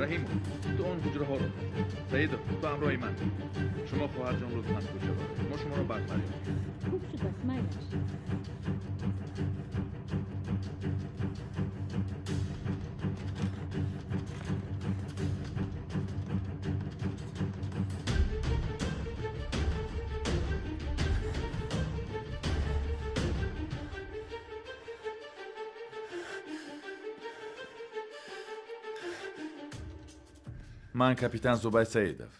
Раҳимов, ту он ҳуҷраҳоро Саидов, ту ҳамроҳи ман. Шумо хоҳарҷон лутфан кӯча бароед. Мо шуморо баъд фарёд. Хуб шудааст, майлаш. Ман капитан Зубайр Саидов.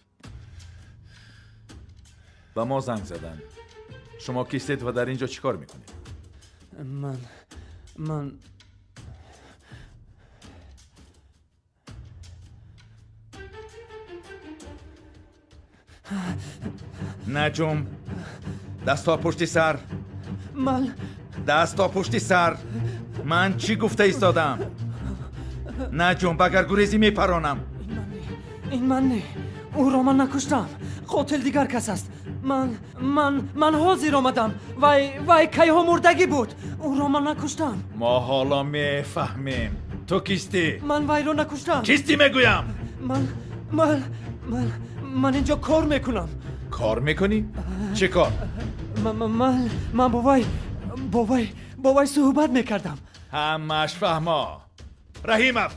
Ба мо занг заданд. Шумо кистед ва дар ин ҷо чӣ кор мекунед? Ман Наҷум, дастҳо пушти сар. Ман дастҳо пушти сар. Ман чӣ гуфта истодам? Наҷум, багар гурезӣ мепаронам. Ин ман не. Ӯро ман накуштам. Қотил дигар кас аст. Ман ҳозир омадам. Вай кайҳо мурдагӣ буд. Ӯро ман накуштам. Мо ҳоло мефаҳмем. Ту кистӣ? Ман вайро накуштам. Кистӣ мегӯям? Ман инҷо кор мекунам. Кор мекунӣ? Чӣ кор? Ман бо вай суҳбат мекардам. Ҳамааш фаҳмо. Раҳимов!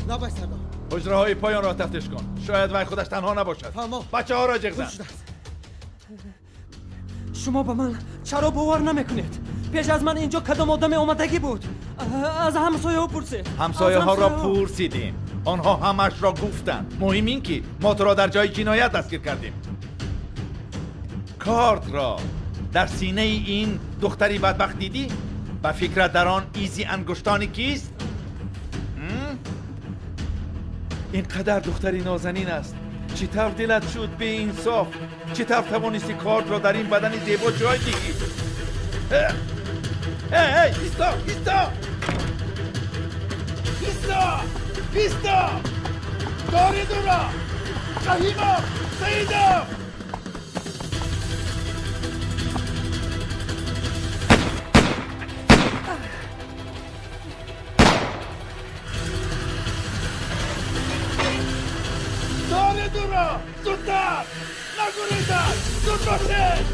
Лабай сардор. Ҳуҷраҳои поёнро тафтиш кун. Шояд вай худаш танҳо набошад. Бачаҳоро ҷиғ зан. Шумо ба ман чаро бовар намекунед? Пеш аз ман инҷо кадом одаме омадагӣ буд? Аз ҳамсояҳо пурсед. Ҳамсояҳоро пурсидем. Онҳо ҳамашро гуфтанд. Муҳим ин ки мо туро дар ҷои ҷиноят дастгир кардем. Кортро дар синаи ин духтари бадбахт дидӣ? Ба фикрат дар он изи ангуштони кист? Ин қадар духтари нозанин аст. Чӣ тавр дилат шуд беинсоф? Чӣ тавр тавонисти кортро дар ин бадани зебо ҷой диҳӣ? Эй, исто, исто! Исто! Исто! Доред ӯро! Раҳимов! Саидов! Доред ӯро! Зудтар! Нагурезад! Зуд бошед!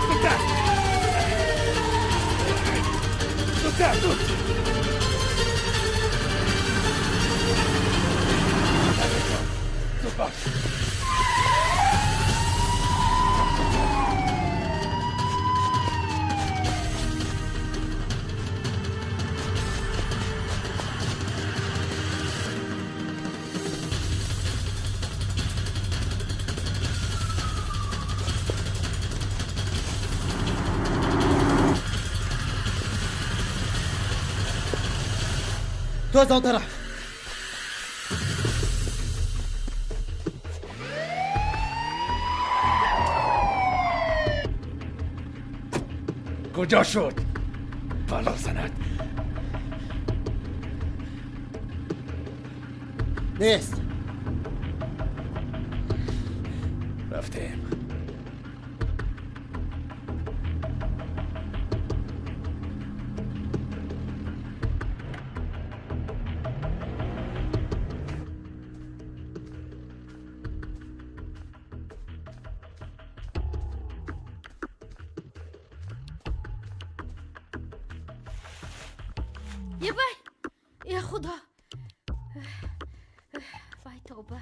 Зудтар! Зудтар! Зуд! Зуд бош! Ту аз он тараф. Куҷо шуд? Бало занад. Нест. Рафтем. Ебай! Я худо! Вай тавба!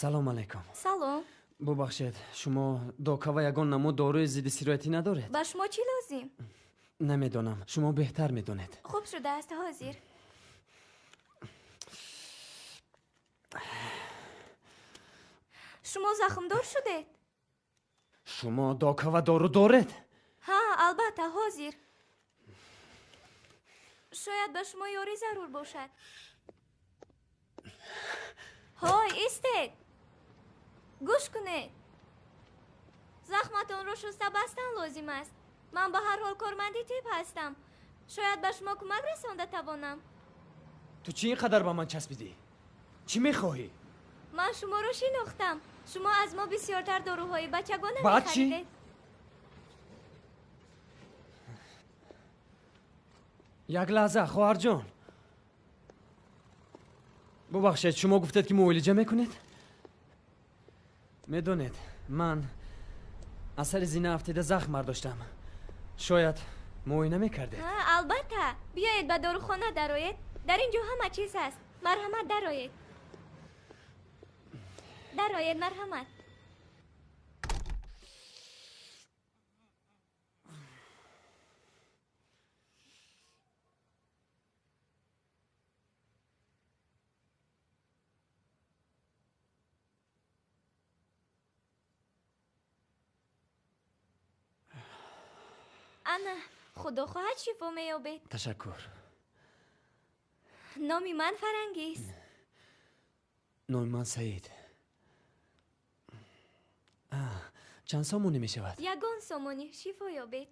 Салом алейкум. Салом. Бубахшед, шумо докава ягон намуд доруи зидди сироятӣ надоред? Ба шумо чӣ лозим? Намедонам, шумо беҳтар медонед. Хуб шудааст, ҳозир. Шумо захмдор шудед? Шумо докава дору доред? Ҳа, албатта, ҳозир. Шояд ба шумо ёрӣ зарур бошад. Ҳой, истед! Гӯш кунед. Захматонро шуста бастан лозим аст. Ман ба ҳар ҳол корманди тиб ҳастам. Шояд ба шумо кӯмак расонда тавонам. Ту чӣ ин қадар ба ман часпидӣ? Чӣ мехоҳӣ? Ман шуморо шинохтам. Шумо аз мо бисёртар доруҳои бачагона Баъд чӣ? мехаридед. Як лаҳза, хоҳарҷон. Бубахшед, шумо гуфтед, ки муолиҷа мекунед? Медонед, ман аз сари зина афтида захм бардоштам. Шояд муоина мекардед? Ҳа, албатта. Биёед ба дорухона дароед. Дар ин ҷо ҳама чиз ҳаст. Марҳамат, дароед. Дароед, марҳамат. Ана, худо хоҳад шифо меёбед. Ташаккур. Номи ман Фарангиз. Номи ман Саид. Чанд сомонӣ мешавад? Ягон сомонӣ, шифо ёбед.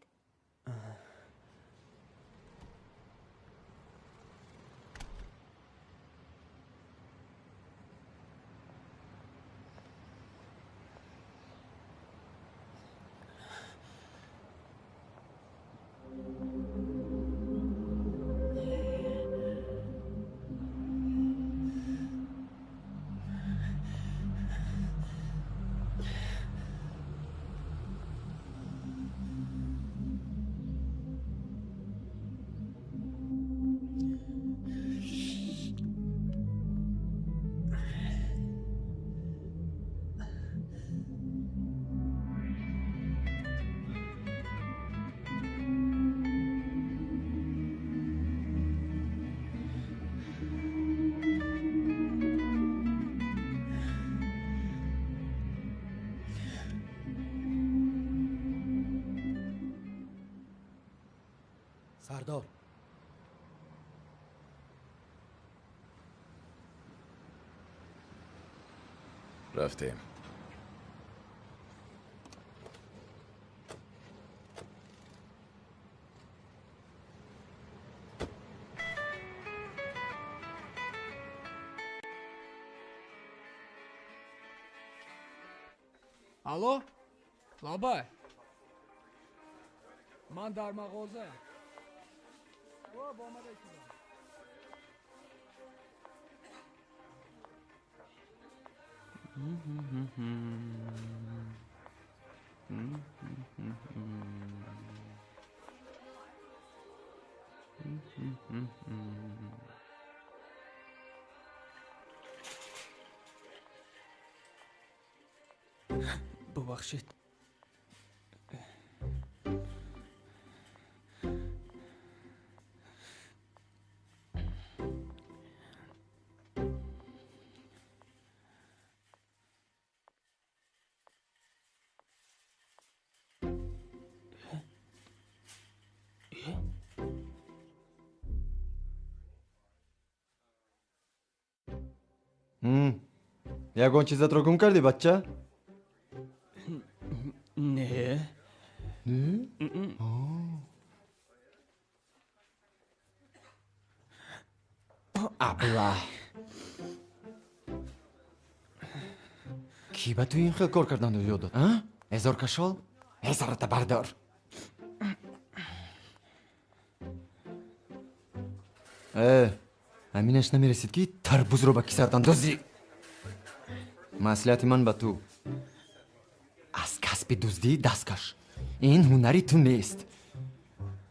Сардор. Рафтем. Алло? Лабай. Ман дар мағоза. Бубахшед. Ягон чизатро гум кардӣ, бача? Не. Не? Абла. Кӣ ба ту ин хел кор карданро ёд дод? А? Эзор кашол? Эзората бардор. Э, ҳаминаш намерасид, ки тарбузро ба кисаат андозӣ. Маслиҳати ман ба ту: аз касби дуздӣ даст каш. Ин ҳунари ту нест.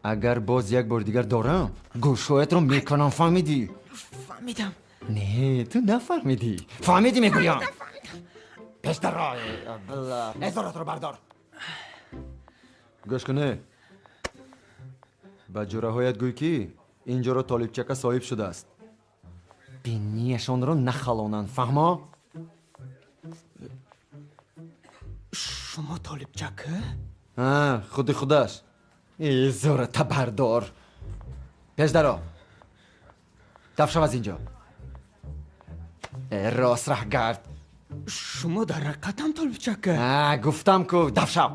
Агар боз як бори дигар дорам, гӯшҳоятро мекунам, фаҳмидӣ? Фаҳмидам. Не, ту нафаҳмидӣ. Фаҳмидӣ, мегӯям. Пештар эзоратро бардор. Гӯш куне. Ба ҷураҳоят гӯй, ки ин ҷоро Толибчака соҳиб шудааст. Бинияшонро нахалонанд, фаҳмо? Шумо Толибчака? А, худи худаш. Эзората бардор. Пешдаро. Дафшав аз ин ҷо. Рост раҳ гард. Шумо дар ҳақиқатам Толибчака? А, гуфтам ку, дафшав.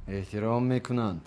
Эҳтиром мекунанд.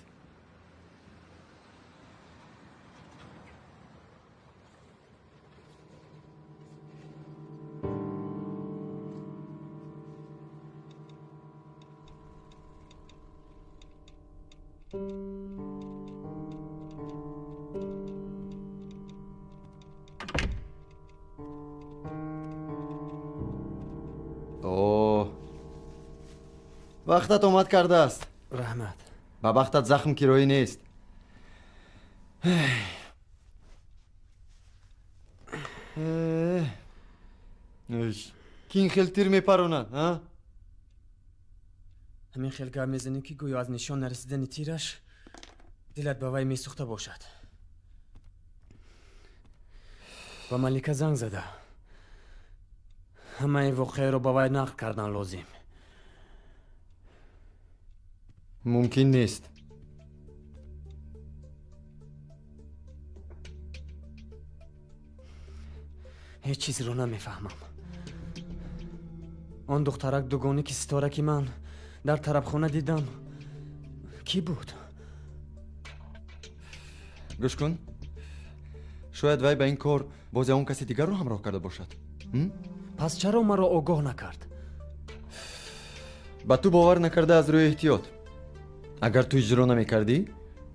Вақтат омад кардааст. Раҳмат. Ба бахтат захм кироӣ нест. Ки ин хел тир мепаронад, а? Ҳамин хел гап мезанӣ, ки гӯё аз нишон нарасидани тираш дилат ба вай месӯхта бошад. Ба Малика занг зада. Ҳамаи воқеаро ба вай нақл кардан лозим. Мумкин нест. Ҳеҷ чизро намефаҳмам. Он духтарак дугонӣ, ки ситора, ки ман дар тарабхона дидам, кӣ буд? Гӯш кун, шояд вай ба ин кор боз ягон каси дигарро ҳамроҳ карда бошад. Пас чаро маро огоҳ накард? Ба ту бовар накарда аз рӯи эҳтиёт. Агар ту иҷро намекардӣ,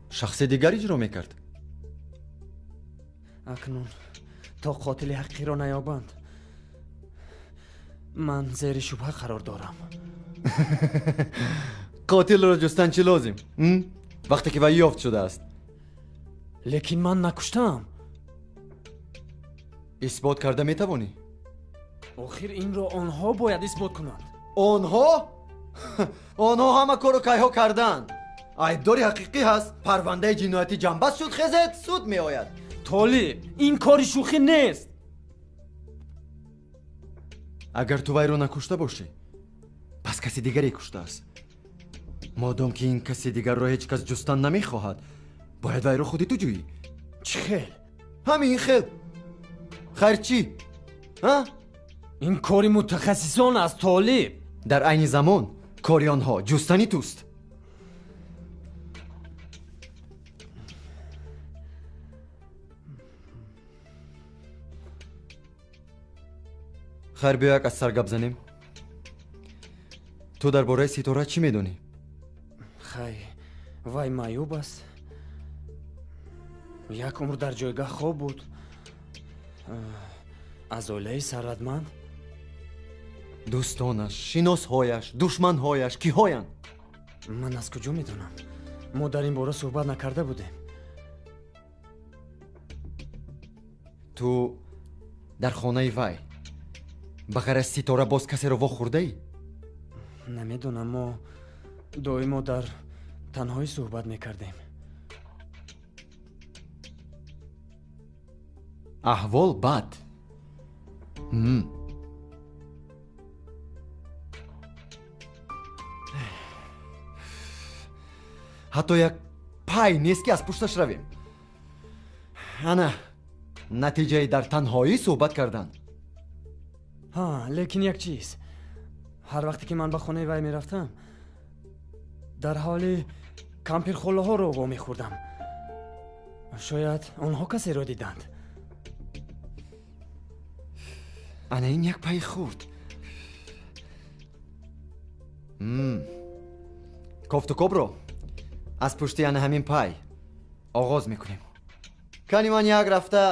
шахси дигар иҷро мекард. Акнун то қотили ҳақиқиро наёбанд, ман зери шубҳа қарор дорам. Қотилро ҷустан чӣ лозим, вақте ки вай ёфт шудааст? Лекин ман накуштаам. Исбот карда метавонӣ? Охир инро онҳо бояд исбот кунанд. Онҳо? Онҳо ҳама корро кайҳо карданд. Айбдори ҳақиқӣ ҳаст. Парвандаи ҷиноятӣ ҷамъбаст шуд, хезед, суд меояд. Толиб, ин кори шӯхӣ нест. Агар ту вайро накушта бошӣ, пас каси дигаре куштааст. Модом ки ин каси дигарро ҳеҷ кас ҷустан намехоҳад, бояд вайро худи ту ҷӯӣ. Чӣ хел? Ҳамин хел. Хайр чӣ? Ин кори мутахассисон аст, Толиб. Дар айни замон кори онҳо ҷустани туст. Хайр, биё як аз сар гап занем. Ту дар бораи Ситора чӣ медонӣ? Хай, вай маъюб аст. Як умр дар ҷойгаҳ хоб буд. Аз оилаи сарватманд. Дӯстонаш, шиносҳояш, душманҳояш киҳоянд? Ман аз куҷо медонам? Мо дар ин бора суҳбат накарда будем. Ту дар хонаи вай ба ғайр аз Ситора боз касеро вохӯрдаӣ? Намедонам, мо доимо дар танҳоӣ суҳбат мекардем. Аҳвол бад. Ҳатто як пай нест, ки аз пушташ равем. Ана натиҷаи дар танҳоӣ суҳбат кардан. Ҳа, лекин як чиз. Ҳар вақте ки ман ба хонаи вай мерафтам, дар ҳоли кампирхолаҳоро вомехӯрдам. Шояд онҳо касеро диданд. Ана ин як пайи хурд. Кофтукобро аз пушти ана ҳамин пай оғоз мекунем. Кани ман як рафта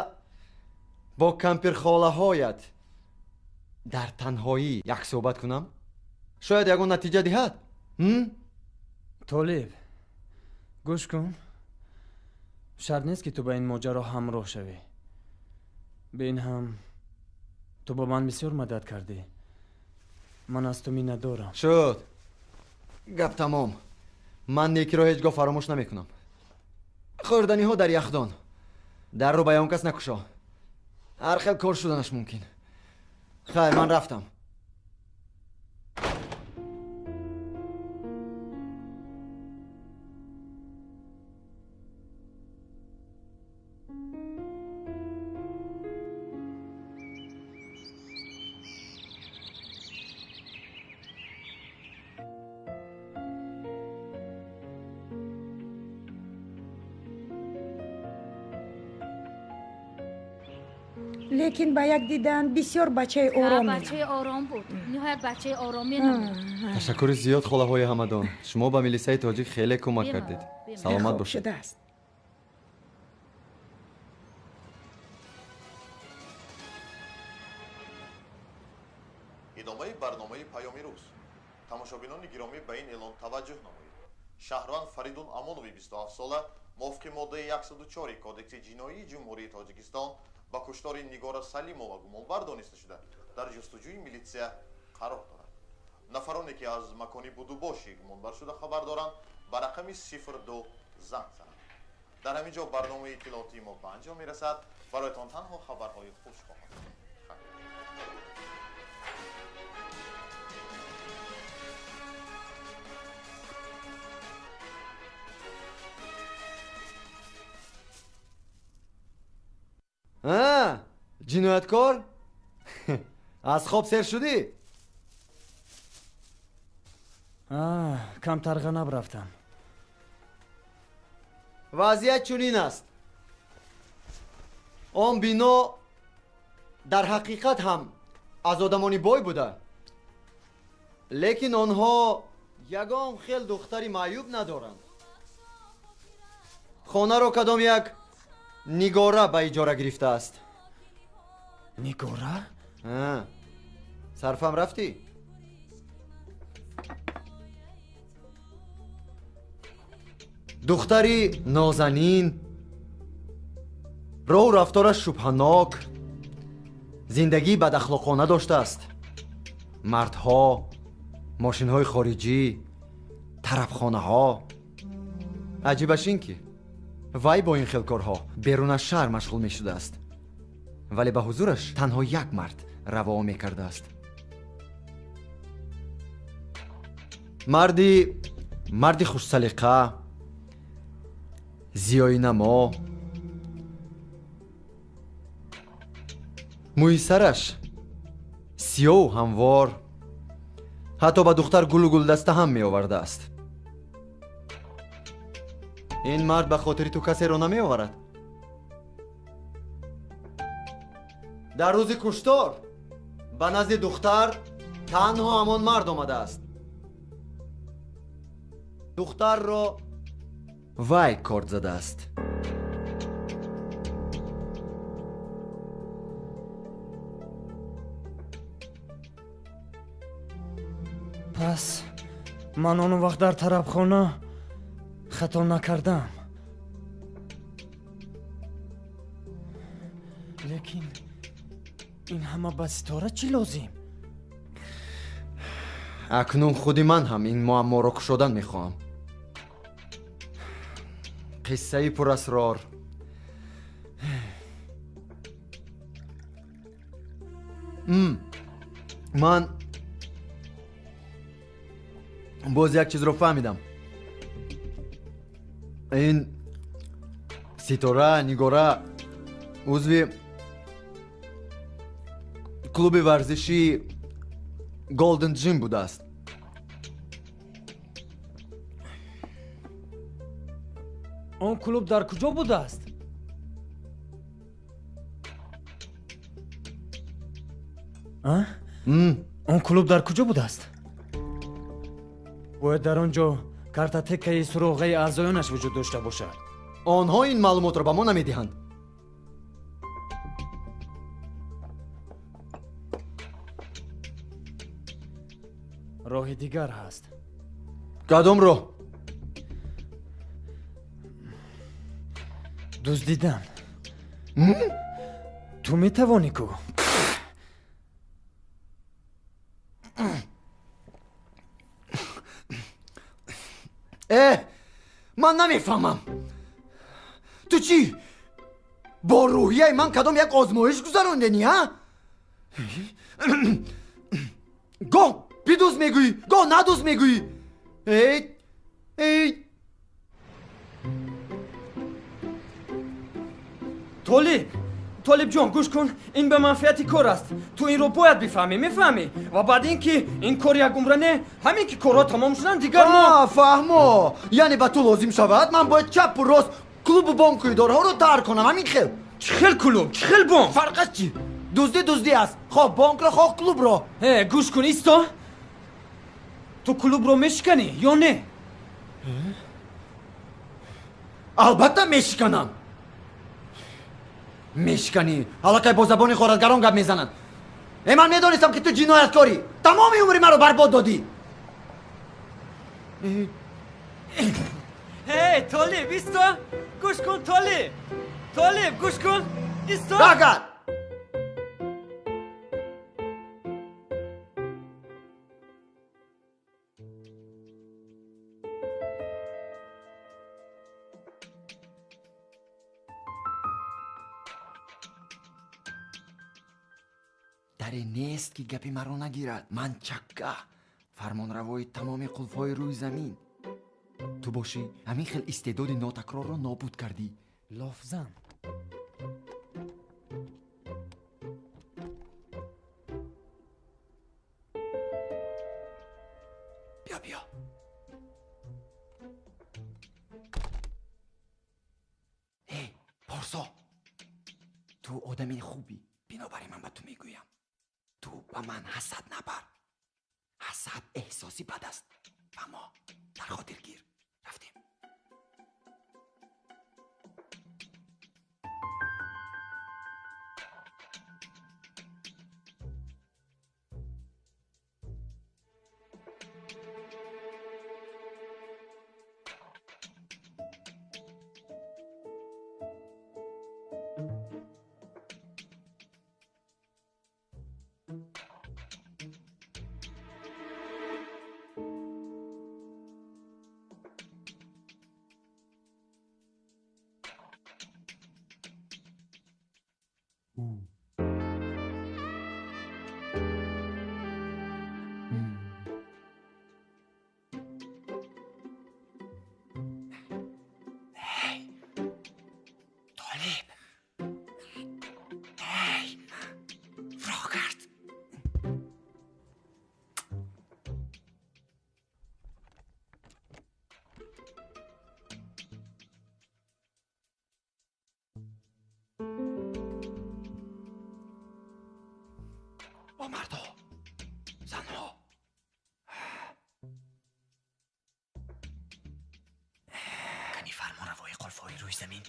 бо кампирхолаҳоят дар танҳоӣ як суҳбат кунам, шояд ягон натиҷа диҳад. Толиб, гӯш кун. Шарт нест, ки ту ба ин моҷаро ҳамроҳ шавӣ. Бе ин ҳам ту ба ман бисёр мадад кардӣ. Ман аз ту миннатдорам. Шуд. Гап тамом. Ман некиро ҳеҷ гоҳ фаромӯш намекунам. Хӯрданиҳо дар яхдон. Дарро ба ягон кас накушо. Ҳар хел кор шуданаш мумкин. Хайр, ман рафтам. Лекин ба як дидан бисёр бачаи ором. Бачаи ором буд, ниҳоят бачаи ороме намуд. Ташаккури зиёд, холаҳои ҳамадон. Шумо ба милисаи тоҷик хеле кӯмак кардед. Саломат бошед. Шудааст. Идомаи барномаи Паёми рӯз. Тамошобинони гиромӣ, ба ин эълон таваҷҷӯҳ намоед. Шаҳрванд Фаридун Амонови 27 сола мувофиқи моддаи 104 Кодекси ҷиноии Ҷумҳурии Тоҷикистон ба куштори Нигора Салимова гумонбар дониста шуда, дар ҷустуҷӯи милитсия қарор дорад. Нафароне, ки аз макони будубоши гумонбаршуда хабар доранд, ба рақами 02 занг зананд. Дар ҳамин ҷо барномаи иттилоотии мо ба анҷом мерасад. Бароятон танҳо хабарҳои хуш хоҳад. Ҷинояткор, аз хоб сер шудӣ? Камтар ғанаб рафтам. Вазъият чунин аст. Он бино дар ҳақиқат ҳам аз одамони бой буда, лекин онҳо ягон хел духтари маъюб надоранд. Хонаро кадом як Нигора ба иҷора гирифтааст. Нигора? Сарфам рафтӣ? Духтари нозанин, роҳу рафтораш шубҳанок, зиндагии бадахлоқона доштааст. Мардҳо, мошинҳои хориҷӣ, тарабхонаҳо. Аҷибаш ин, ки вай бо ин хел корҳо берун аз шаҳр машғул мешудааст, вале ба ҳузураш танҳо як мард раво мекардааст. Марди хушсалиқа, зиёинамо, мӯи сараш сиёҳу ҳамвор, ҳатто ба духтар гулу гулдаста ҳам меовардааст. Ин мард ба хотири ту касеро намеоварад. Дар рӯзи куштор ба назди духтар танҳо ҳамон мард омадааст. Духтарро вай корд задааст. Пас ман он вақт дар тарабхона хато накардам. Лекин ин ҳама ба Ситора чӣ лозим? Акнун худи ман ҳам ин муамморо кушодан мехоҳам. Қиссаи пурасрор. Ман боз як чизро фаҳмидам. Ин Ситора Нигора узви клуби варзишии Голден Джим будааст. Он клуб дар куҷо будааст? Он клуб дар куҷо будааст? Бояд дар он ҷо картотекаи суроғаи аъзоёнаш вуҷуд дошта бошад. Онҳо ин маълумотро ба мо намедиҳанд. Роҳи дигар ҳаст. Кадом роҳ? Дуздидан. Ту метавонӣ ку? Э, ман намефаҳмам, ту чӣ бо рӯҳияи ман кадом як озмоиш гузарондени, а? Гоҳ бидуз мегӯӣ, гоҳ надуз мегӯӣ. Эй, эй! Толиб, Толибҷон, гӯш кун, ин ба манфиати кор аст. Ту инро бояд бифаҳмӣ, мефаҳмӣ? Ва баъд ин ки ин кор як умра не, ҳамин ки корҳо тамом шуданд, дигар мо Фаҳмо, яъне ба ту лозим шавад, ман бояд чапу рост клубу бонку идораҳоро дар кунам, ҳамин хел? Чӣ хел клуб, чӣ хел бонк? Фарқаш чӣ? Дуздӣ дуздӣ аст, хоҳ бонкро, хоҳ клубро. Э, гӯш кун, исто. Ту клубро мешиканӣ ё не? Албатта мешиканам. Мешиканӣ, аллакай бо забони ғоратгарон гап мезананд. Э, ман медонистам, ки ту ҷинояткорӣ. Тамоми умри маро барбод додӣ. Эй, Толиб, исто, гӯш кун, Толиб, Толиб, гӯш кун, исто. Рагат! Даре нест, ки гапи маро нагирад. Ман чакка, фармонравои тамоми қулфҳои рӯи замин. Ту бошӣ, ҳамин хел истеъдоди нотакрорро нобуд кардӣ. Лофзан. Биё, биё. Эй, Порсо, ту одами хубӣ, бинобар ин ман ба ту мегӯям: ту ба ман ҳасад набар. Ҳасад эҳсоси бад аст ва мо дар хотир гир. Рафтем. Толиб, эй, роҳ кард. О, мардо, занҳо, Кани, фармонравои қулфҳои рӯи замин,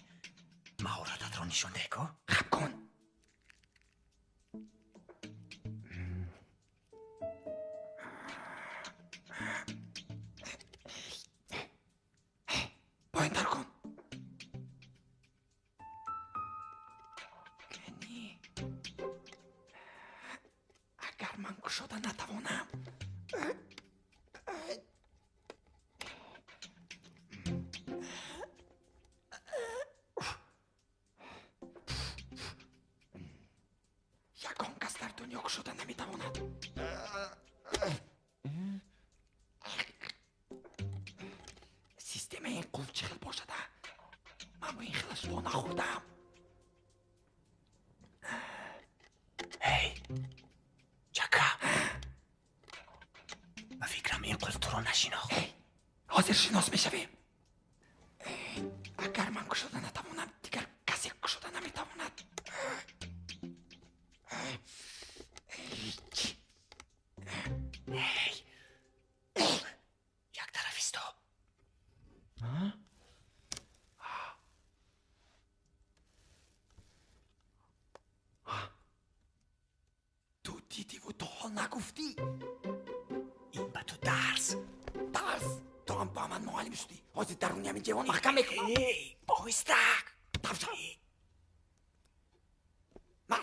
маҳорататро нишон деҳ ку. Хаб кун. Поинтар кун. Кани, агар ман кушода натавонам, ягон кас дар дунё кушода наметавонад. Системаи ин қулф чӣ хел бошада? Ман бо ин хелаш во нахӯрдам. Эй, чака, ба фикрам, ин қулф туро нашинохт. Ҳозир шинос мешавем. Агар ман кушода натавонам, дигар касе кушода наметавонад. Эй, як тараф исто. Ту дидиву то ҳол нагуфтӣ. Ин ба ту дарс. Дарс? Ту ҳам ба ман муаллим шудӣ? Ҳозир даруни ҳамин ҷевон маҳкам мекунам. Эй, оҳиста. Тавшан. Ма.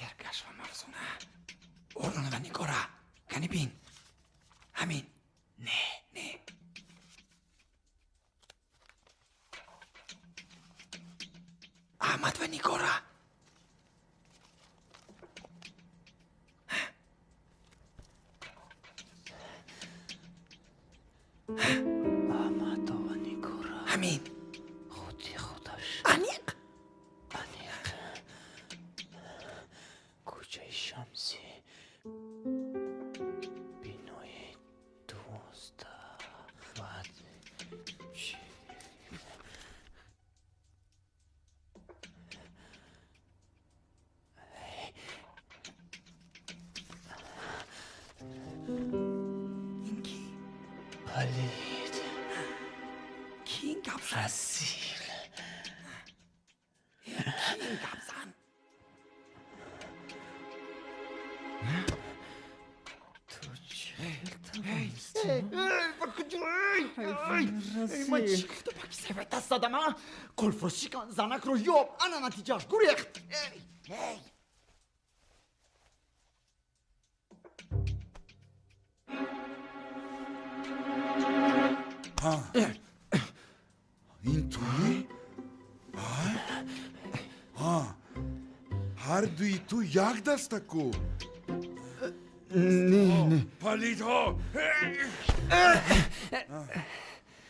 Эргаш ва Мавзуна. Орлона ва Нигора. Кани бин. Ҳамин. Не, не. Аҳмад ва Нигора. Аҳмадова Нигора. Ҳамин. Худи худаш. Аниқ? Аниқ. Кӯчаи Шамсӣ. Бинои 12 баъд Ин ки? Палид. Ки ин гап зад? Расил. Ки ин гап зан? Ту чӣ хел тавонистӣ? Ба куҷо? Ман чӣ гуфтам, ба кисаи вай даст задам, а? Қулфро шикан, занакро ёб, ана натиҷааш гурехт. Эй, эй. Ин туӣ? Ҳар дуи ту як даста ку? Не, не. Палидҳо!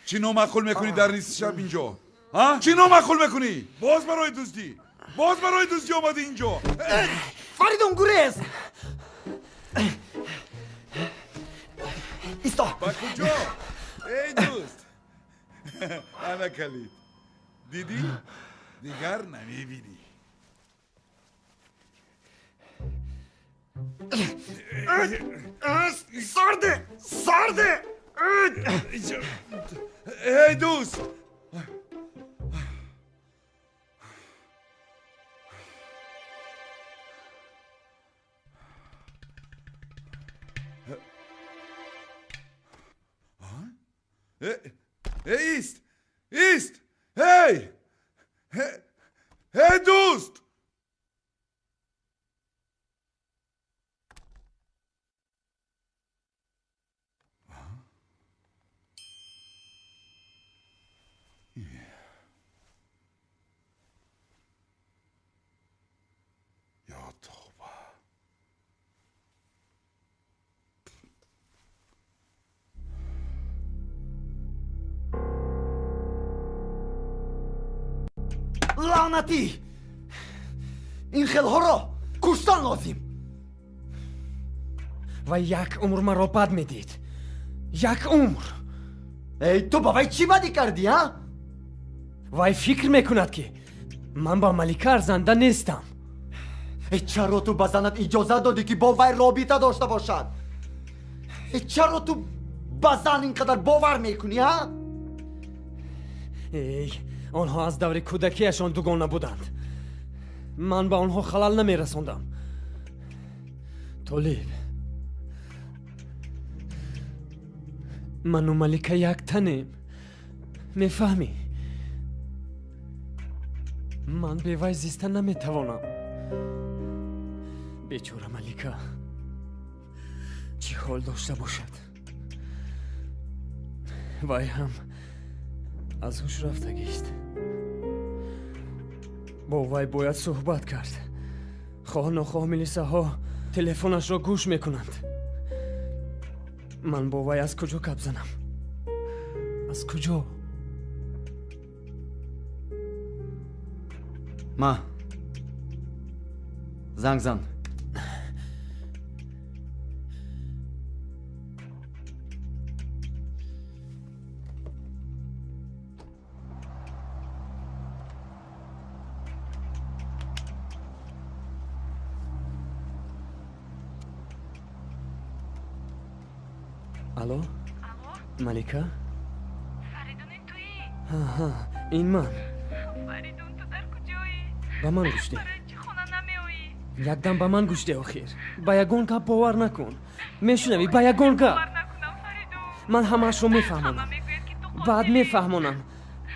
Чӣ номаъқул мекунӣ дар нисфи шаб инҷо? Чӣ номаъқул мекунӣ? Боз барои дуздӣ? Боз барои дуздӣ омадӣ инҷо? Фаридун, гурез! Исто! Ба куҷо? Эй дӯст! Ана калид. Дидӣ? Дигар намебинӣ. Сарде! Сарде! Эй дӯст! Эй, ист! Ист! Эй! Эй дӯст! Ё тавба! Лаънатӣ! Ин хелҳоро куштан лозим. Ва як умр маро бад медид. Як умр. Эй, ту ба вай чӣ бадӣ кардӣ, а? Вай фикр мекунад, ки ман ба Малика арзанда нестам. Э, чаро ту ба занат иҷозат додӣ, ки бо вай робита дошта бошад? Э, чаро ту ба зан ин қадар бовар мекунӣ, а? Эй, онҳо аз даври кӯдакиашон дугона буданд. Ман ба онҳо халал намерасондам. Толиб, ману Малика як танем, мефаҳмӣ? Ман бевай зиста наметавонам. Бечора Малика чӣ ҳол дошта бошад? Вай ҳам аз ҳуш рафтагист. Бо вай бояд суҳбат кард. Хоҳ нохоҳ милисаҳо телефонашро гӯш мекунанд. Ман бо вай аз куҷо гап занам? Аз куҷо? Ма, занг зан. Алло? Алло? Малика? Фаридун, ин туӣ? Ҳа, ин ман. Фаридун, ту дар куҷоӣ? Ба ман гӯш деҳ. Барои чӣ хона намеоӣ? Якдам ба ман гӯш деҳ охир. Ба ягон гап бовар накун. Мешунавӣ? Ба ягон гап. Ман ҳамаашро мефаҳмонам. Баъд мефаҳмонам.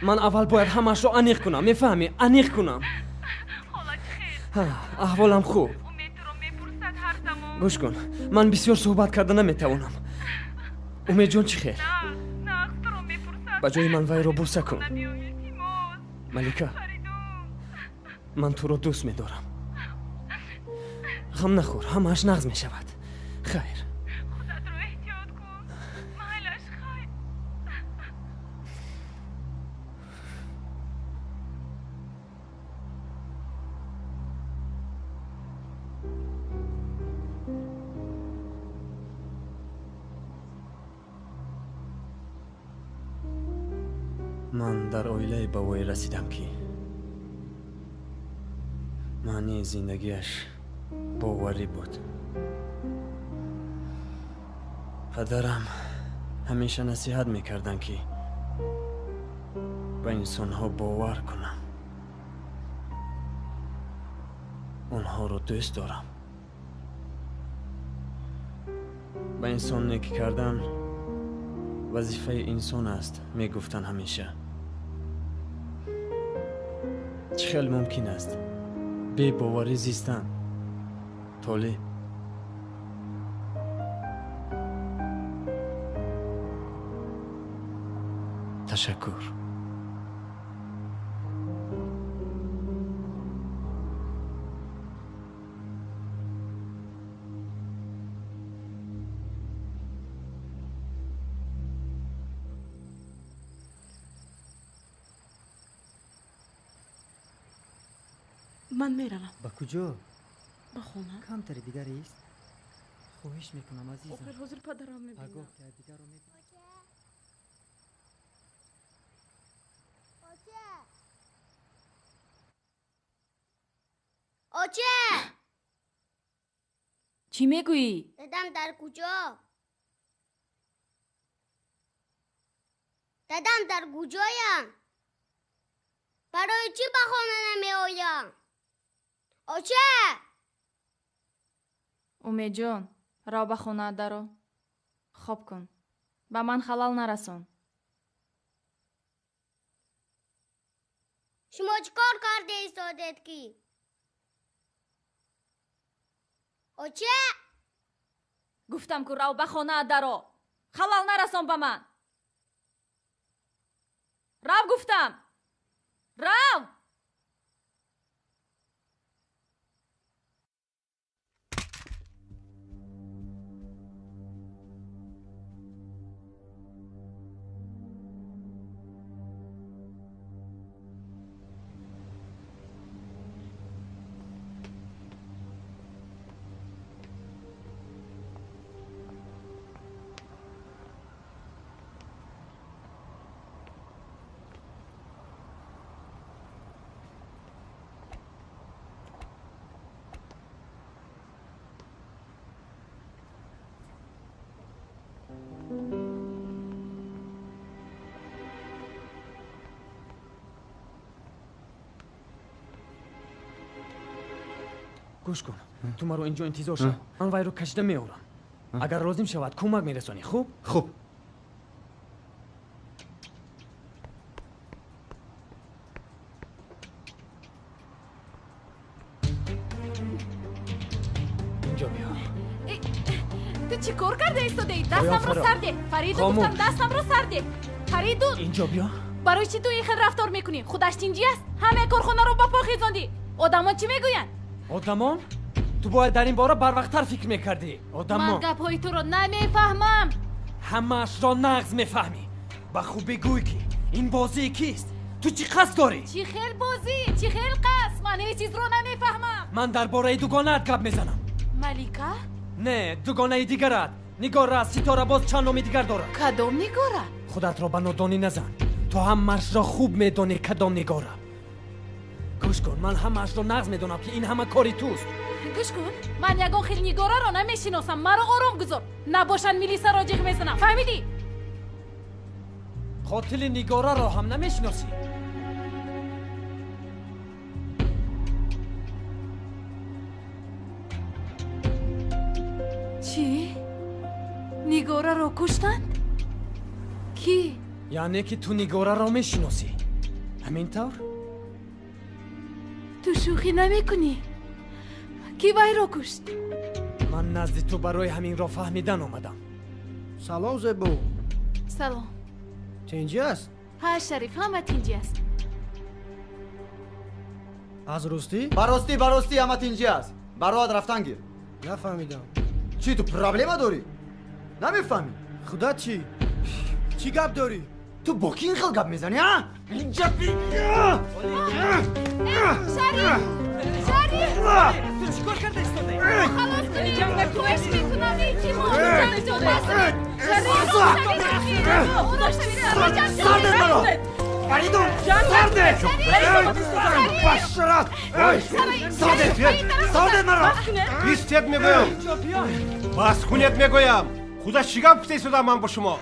Ман аввал бояд ҳамаашро аниқ кунам. Мефаҳмӣ? Аниқ кунам. Аҳволам хуб. Гӯш кун, ман бисёр суҳбат карда наметавонам. Умедҷон чӣ хел? Ба ҷои ман вайро бӯса кун. Малика, ман туро дӯст медорам. Ғам нахӯр, ҳамааш нағз мешавад. Хайр. Худатро эҳтиёт кун. Майлаш, хайр. Ман дар оилае ба воя расидам, ки маънии зиндагиаш боварӣ буд. Падарам ҳамеша насиҳат мекарданд, ки ба инсонҳо бовар кунам, онҳоро дӯст дорам. Ба инсон некӣ кардан вазифаи инсон аст, мегуфтанд ҳамеша. Чӣ хел мумкин аст бебоварӣ зистан? Толиб, ташаккур. Ман меравам. Ба куҷо? Ба хона. Камтари дигарест? Хоҳиш мекунам, азизам. Охир ҳозир падарам мебинад. Пагоҳ якдигарро мебинем. Оче! Чӣ мегӯӣ? Дадам дар куҷо? Дадам дар куҷоянд? Барои чӣ ба хона намеоям? Оче! Умедҷон, рав ба хонаат даро. Хоб кун. Ба ман халал нарасон. Шумо чӣ кор карда истодед ки? Оче! Гуфтам ку рав ба хонаат даро. Халал нарасон ба ман. Рав гуфтам. Рав! Гӯш кун, ту маро инҷо интизор шав. Ман вайро кашида меорам. Агар лозим шавад, кӯмак мерасонӣ, хуб? Хуб. Инҷо биё. Ту чӣ кор карда истодаӣ? Дастамро сар деҳ. Фаридун, гуфтам, дастамро сар деҳ. Фаридун! Инҷо биё. Барои чӣ ту ин хел рафтор мекунӣ? Худаш тинҷӣ аст? Ҳамаи корхонаро ба по хезондӣ. Одамон чӣ мегӯянд? Одамон? Ту бояд дар ин бора барвақттар фикр мекардӣ. Одамон. Ман гапҳои туро намефаҳмам. Ҳамаашро нағз мефаҳмӣ. Ба хубӣ гӯй, ки ин бозии кист? Ту чӣ қасд дорӣ? Чӣ хел бозӣ? Чӣ хел қасд? Ман ҳеҷ чизро намефаҳмам. Ман дар бораи дугонаат гап мезанам. Малика? Не, дугонаи дигарат. Нигора, Ситора, боз чанд номи дигар дорад. Кадом Нигора? Худатро ба нодонӣ назан. Ту ҳамаашро хуб медонӣ, кадом Нигора. Гӯш кун, ман ҳамаашро нағз медонам, ки ин ҳама кори туст. Гӯш кун, ман ягон хел Нигораро намешиносам. Маро ором гузор, набошанд милисаро ҷиғ мезанам. Фаҳмидӣ? Қотили Нигораро ҳам намешиносӣ? Куштанд? Кӣ? Яъне ки ту Нигораро мешиносӣ, ҳамин тавр? Ту шӯхӣ намекунӣ? Кӣ вайро кушт? Ман назди ту барои ҳаминро фаҳмидан омадам. Салом, Зебо. Салом. Тинҷӣ аст? Ҳа, Шариф, ҳама тинҷӣ аст. Аз ростӣ? Ба ростӣ, ба ростӣ, ҳама тинҷӣ аст. Бароат рафтан гир. Нафаҳмидам. Чӣ, ту проблема дорӣ? Намефаҳмӣ? Худат чӣ? Чӣ гап дорӣ? Ту бо кӣ ин хел гап мезанӣ, а? Шариф! Шариф! Ту чӣ кор карда истодаӣ? Халос кунед! Хоҳиш мекунам, илтимос! Сардет маро! Фаридун, сардет! Башарат! Сардет! Сардет маро! Истед мегӯям! Бас кунед мегӯям! Худа чӣ гап гуфта истодам ман бо шумо?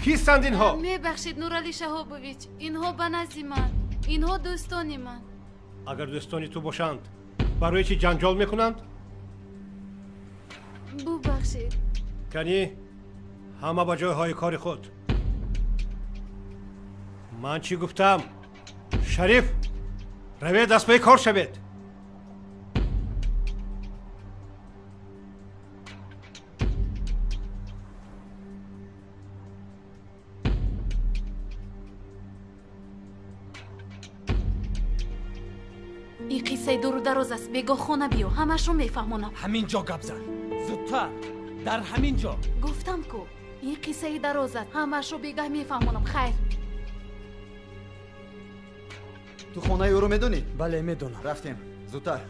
Кистанд инҳо? Мебахшед, Нурали Шаҳобович, инҳо ба назди ман, инҳо дӯстони ман. Агар дӯстони ту бошанд, барои чӣ ҷанҷол мекунанд? Бубахшед. Канӣ, ҳама ба ҷойҳои кори худ. Ман чӣ гуфтам? Шариф, равед дастпои кор шавед. Ин қиссаи дуру дароз аст. Бегоҳ хона биё, ҳамашро мефаҳмонам. Ҳамин ҷо гап зан, зудтар, дар ҳамин ҷо. Гуфтам ку, ин қиссаи дароз аст, ҳамашро бегаҳ мефаҳмонам. Хайр. Ту хонаи ӯро медонӣ? Бале, медонам. Рафтем, зудтар.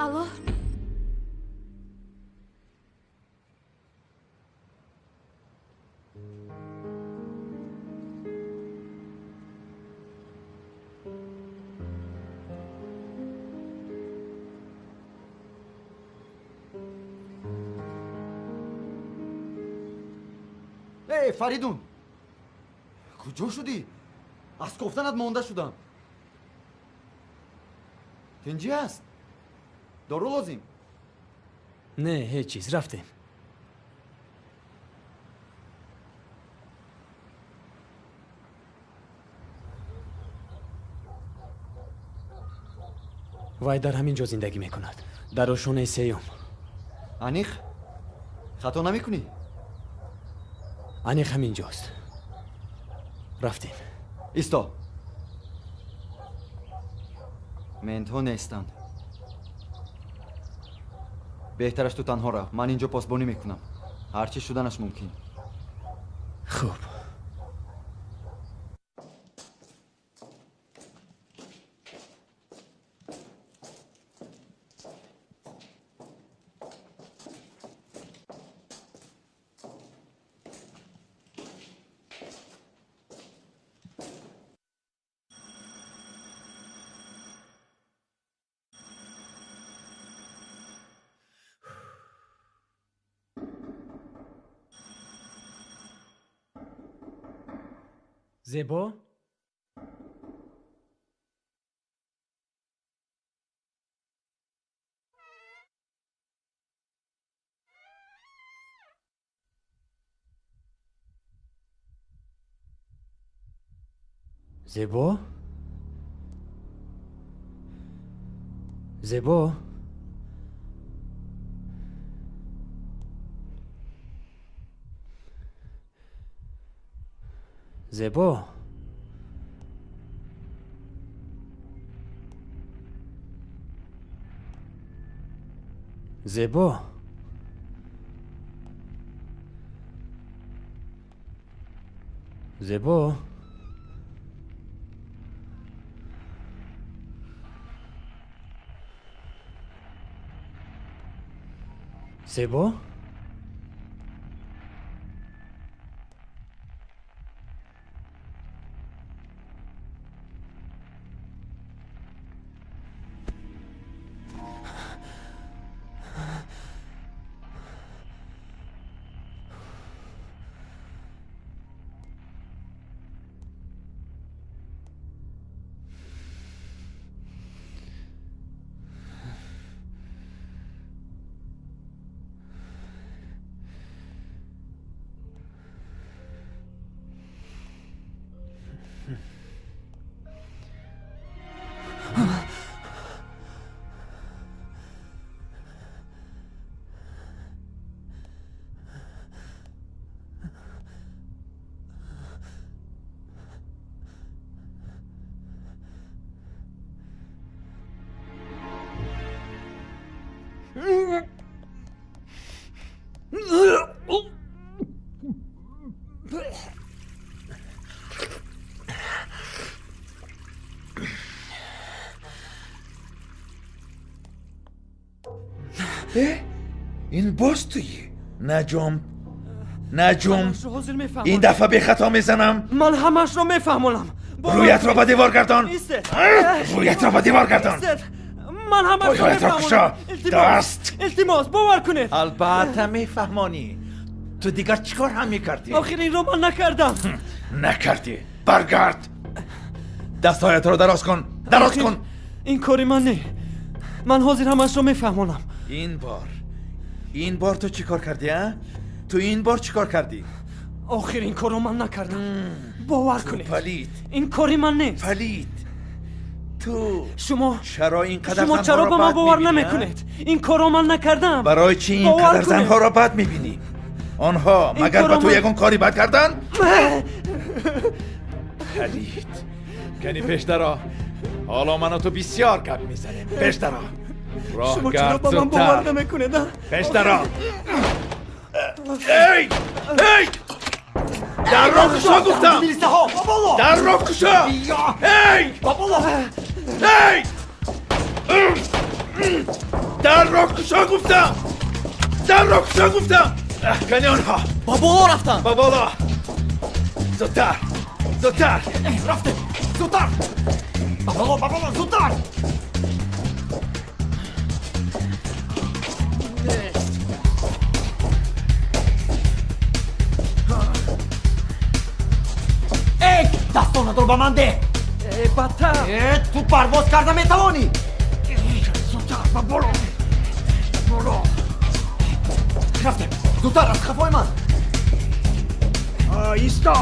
Алло. Эй, Фаридун, куҷо шудӣ? Аз кофтанат монда шудам. Тинҷӣ аст? Дору лозим? Не, ҳеҷ чиз, рафтем. Вай дар ҳамин ҷо зиндагӣ мекунад, дар ошонаи сеюм. Аниқ? Хато намекунӣ? Аниқ ҳамин ҷост. Рафтем. Исто. Ментҳо нестанд. Беҳтараш ту танҳо рав. Ман инҷо посбонӣ мекунам. Ҳар чиз шуданаш мумкин. Хуб. Зебо? Зебо? Зебо? Зебо? Зебо? Зебо? Зебо? Ин боз туӣ? Наҷум, наҷум, ин дафъа бехато мезанам. Ман ҳамаашро мефаҳмонам. Рӯятро ба девор гардон, рӯятро ба девор гардон. Ман ҳамаашро мефаҳмонам. Даст! Илтимос, бовар кунед. Албатта мефаҳмонӣ. Ту дигар чӣ кор ҳам мекардӣ? Охир инро ман накардам. Накардӣ. Баргард, дастҳоятро дароз кун, дароз кун. Ин кори ман не. Ман ҳозир ҳамаашро мефаҳмонам. Ин бор, ин бор ту чӣ кор кардӣ, а? Ту ин бор чӣ кор кардӣ? Охир ин корро ман накардам. Бовар кунед. Палид. Ин кори ман нест. Палид. Ту шумо чаро ин қадар шумо чаро ба ман бовар намекунед? Ин корро ман накардам. Барои чӣ ин қадар занҳоро бад мебинӣ? Онҳо магар ба ту ягон кори бад карданд? Палид. Кани пештаро. Ҳоло ману ту бисёр гап мезанем. Пештаро. Шумо чаро ба ман бовар намекунед? Пештаро. Эй! Эй! Дарро кушо гуфтам! Дарро кушо! Эй! Эй! Дарро кушо гуфтам! Дарро кушо гуфтам! Кани онҳо! Ба боло рафтанд! Ба боло! Зудтар! Зудтар! Рафтем! Зудтар! Ба боло, ба боло, зудтар! Эй, дастонатро ба ман деҳ! Бадтар! Ту парвоз карда метавонӣ! Зудтар, ба боло! Боло! Рафтем! Зудтар, аз қафои ман! Исто!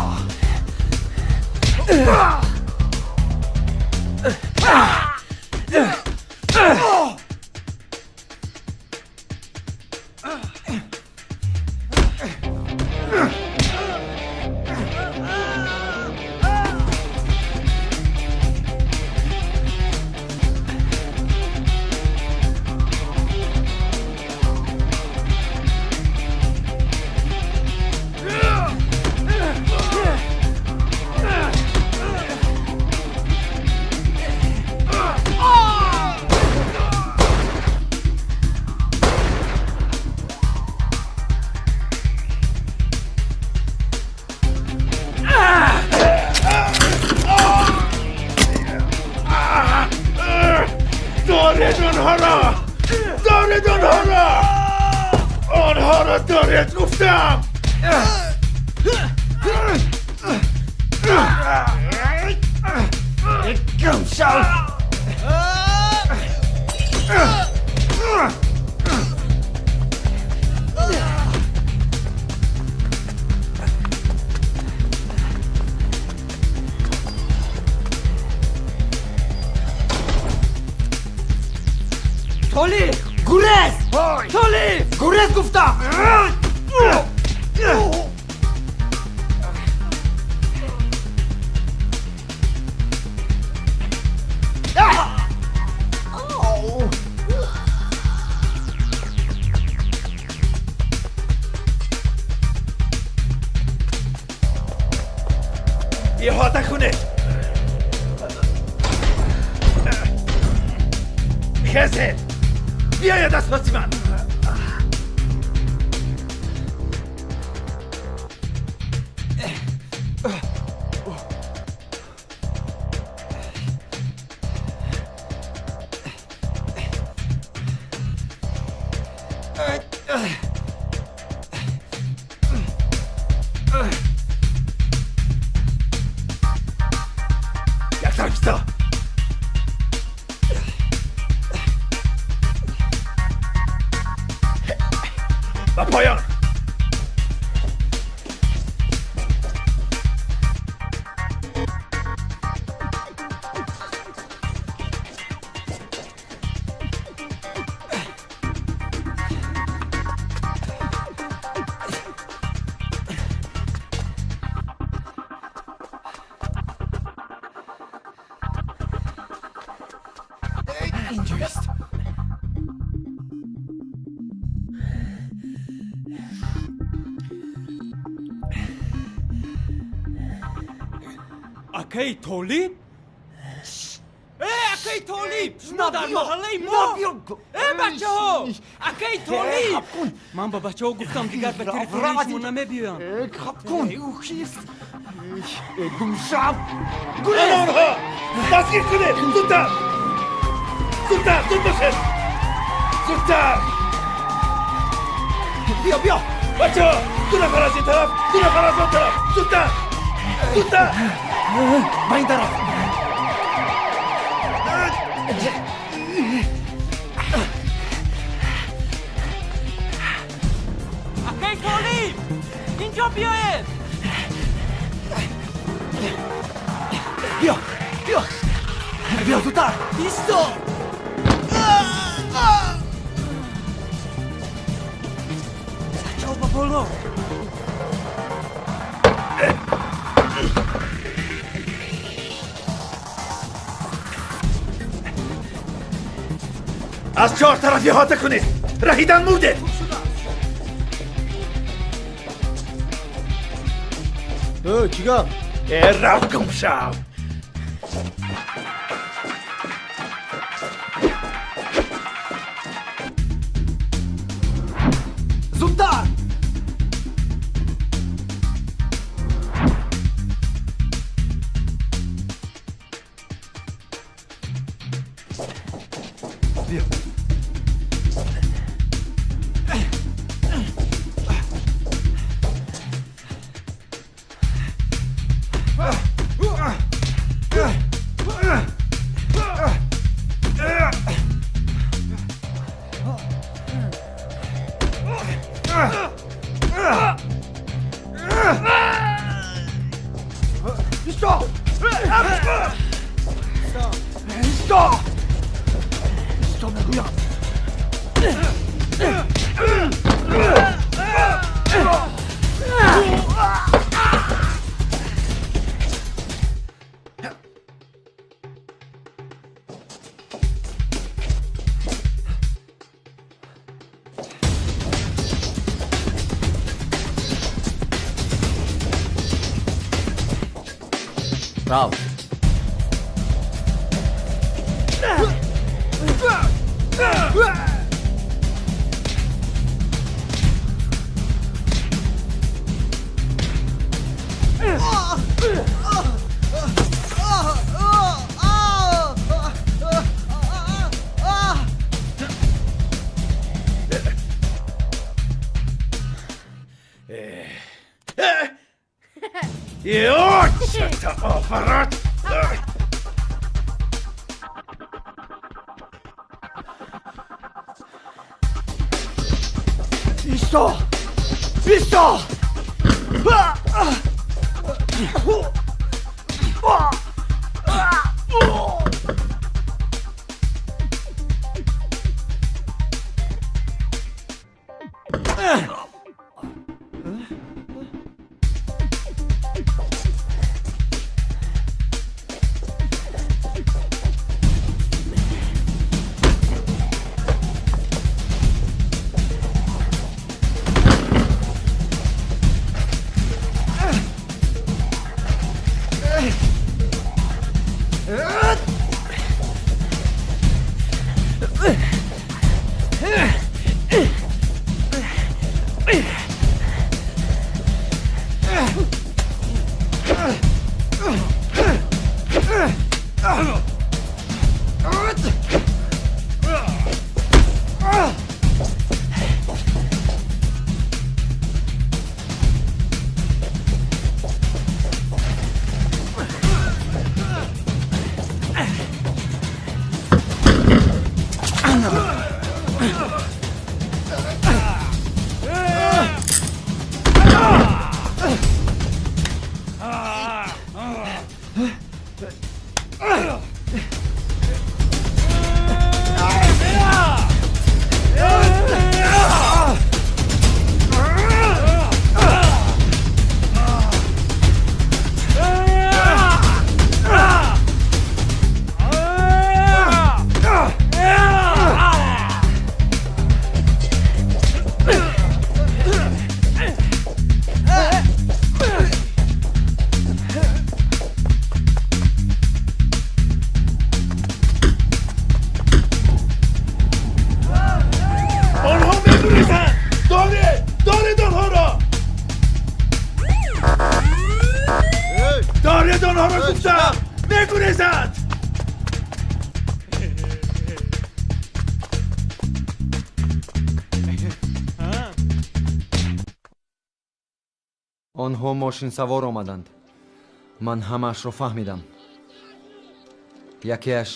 Иҳота кунед! Хезед! Биёед аз паси ман! Инҷоист. Акаи Толиб? Э, акаи Толиб! Шумо дар маҳаллаи мо! Э, бачаҳо! Акаи Толиб! Ман ба бачаҳо гуфтам, дигар ба территорияи шумо намебиёям. Хаб кун! Ӯ кист? Гумшав! Гурез! Онҳо! Дастгир кунед! Зудтар! Зудтар! Зуд бошед! Зудтар! Биё, биё! Бачаҳо! Ду нафар аз ин тараф, ду нафар аз он тараф! Зудтар! Зудтар! Ба ин тараф! Акаи Толиб! Инҷо биёед! Биё! Биё! Биё зудтар! Исто! Бачаҳо ба боло! Аз чор тараф иҳота кунед! Раҳидан мурдед! Э, чӣ гап? Э, рав гумшав! Зудтар! Биё! Исто! Исто! Исто мегӯям! Рав! Офарат! Исто! Исто! Онҳо мошинсавор омаданд. Ман ҳамаашро фаҳмидам. Якеаш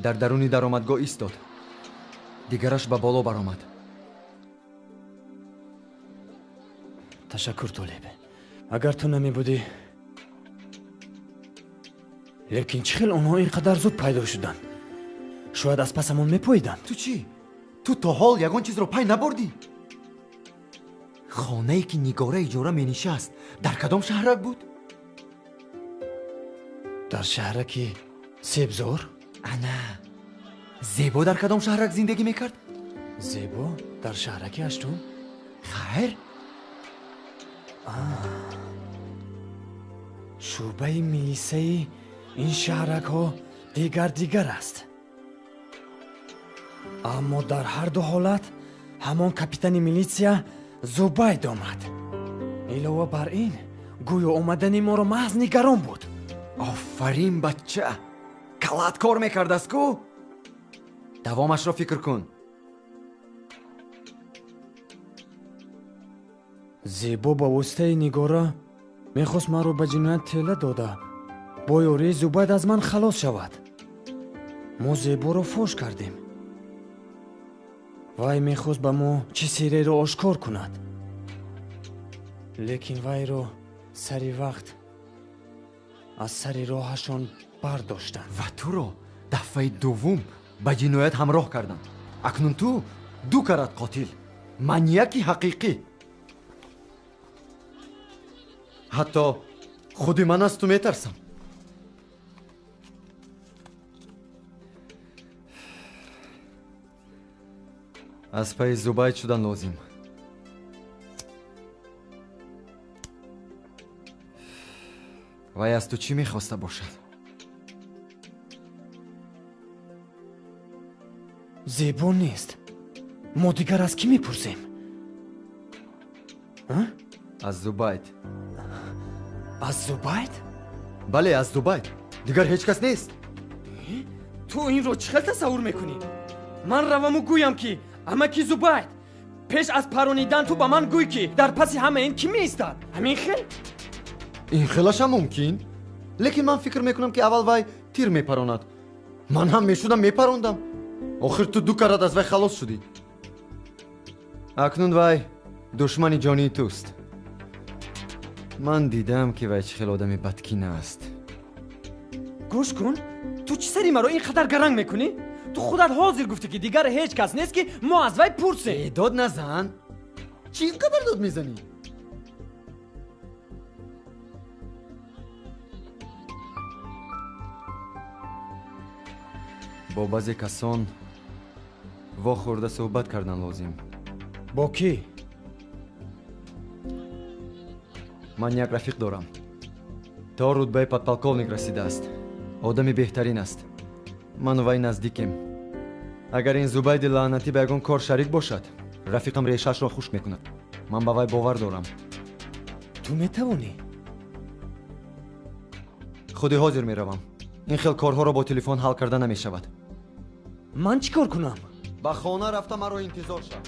дар даруни даромадгоҳ истод, дигараш ба боло баромад. Ташаккур, Толиб. Агар ту намебудӣ. Лекин чӣ хел онҳо ин қадар зуд пайдо шуданд? Шояд аз пасамон мепоиданд. Ту чӣ? Ту то ҳол ягон чизро пай набурдӣ? Хонае ки Нигора иҷора менишаст, дар кадом шаҳрак буд? Дар шаҳраки Себзор. Ана, Зебо дар кадом шаҳрак зиндагӣ мекард? Зебо дар шаҳраки ҳаштум. Хайр. Шӯъбаи милисаи ин шаҳракҳо дигар дигар аст. Аммо дар ҳар ду ҳолат ҳамон капитани милитсия Зубайд омад. Илова бар ин, гӯё омадани моро маҳз нигарон буд. Офарин, бача! Калат кор мекардааст ку? Давомашро фикр кун. Зебо ба воситаи Нигора мехост маро ба ҷиноят тела дода, бо ёрии Зубайд аз ман халос шавад. Мо Зеборо фош кардем. Вай мехост ба мо чӣ сирреро ошкор кунад. Лекин вайро сари вақт аз сари роҳашон бардоштанд. Ва туро дафъаи дуввум ба ҷиноят ҳамроҳ карданд. Акнун ту ду карат қотил, маньяки ҳақиқӣ. Ҳатто худи ман аз ту метарсам. Аз пайи Зубайд шудан лозим. Вай аз ту чӣ мехоста бошад? Зебо нест. Мо дигар аз кӣ мепурсем? Аз Зубайд. Аз Зубайд? Бале, аз Зубайд. Дигар ҳеҷ кас нест. Ту инро чӣ хел тасаввур мекунӣ? Ман раваму гӯям ки амаки Зубайд, пеш аз паронидан ту ба ман гӯй ки дар паси ҳама ин кӣ меистад. Ҳамин хел? Ин хелашам мумкин, лекин ман фикр мекунам ки аввал вай тир мепаронад. Ман ҳам мешудам мепарондам. Охир ту ду карат аз вай халос шудӣ. Акнун вай душмани ҷонии туст. Ман дидам ки вай чӣ хел одами бадкина аст. Гӯш кун, ту чӣ сари маро ин қадар гаранг мекунӣ? Ту худат ҳозир гуфтӣ ки дигар ҳеҷ кас нест ки мо аз вай пурсем. Дод назан. Чӣ ин қадар дод мезанӣ? Бо баъзе касон вохӯрда суҳбат кардан лозим. Бо кӣ? Ман як рафиқ дорам. То рутбаи подполковник расидааст. Одами беҳтарин аст. Ману вай наздикем. Агар ин Зубайди лаънатӣ ба ягон кор шарик бошад, рафиқам решаашро хушк мекунад. Ман ба вай бовар дорам. Ту метавонӣ? Худи ҳозир меравам. Ин хел корҳоро бо телефон ҳал карда намешавад. Ман чӣ кор кунам? Ба хона рафта маро интизор шав.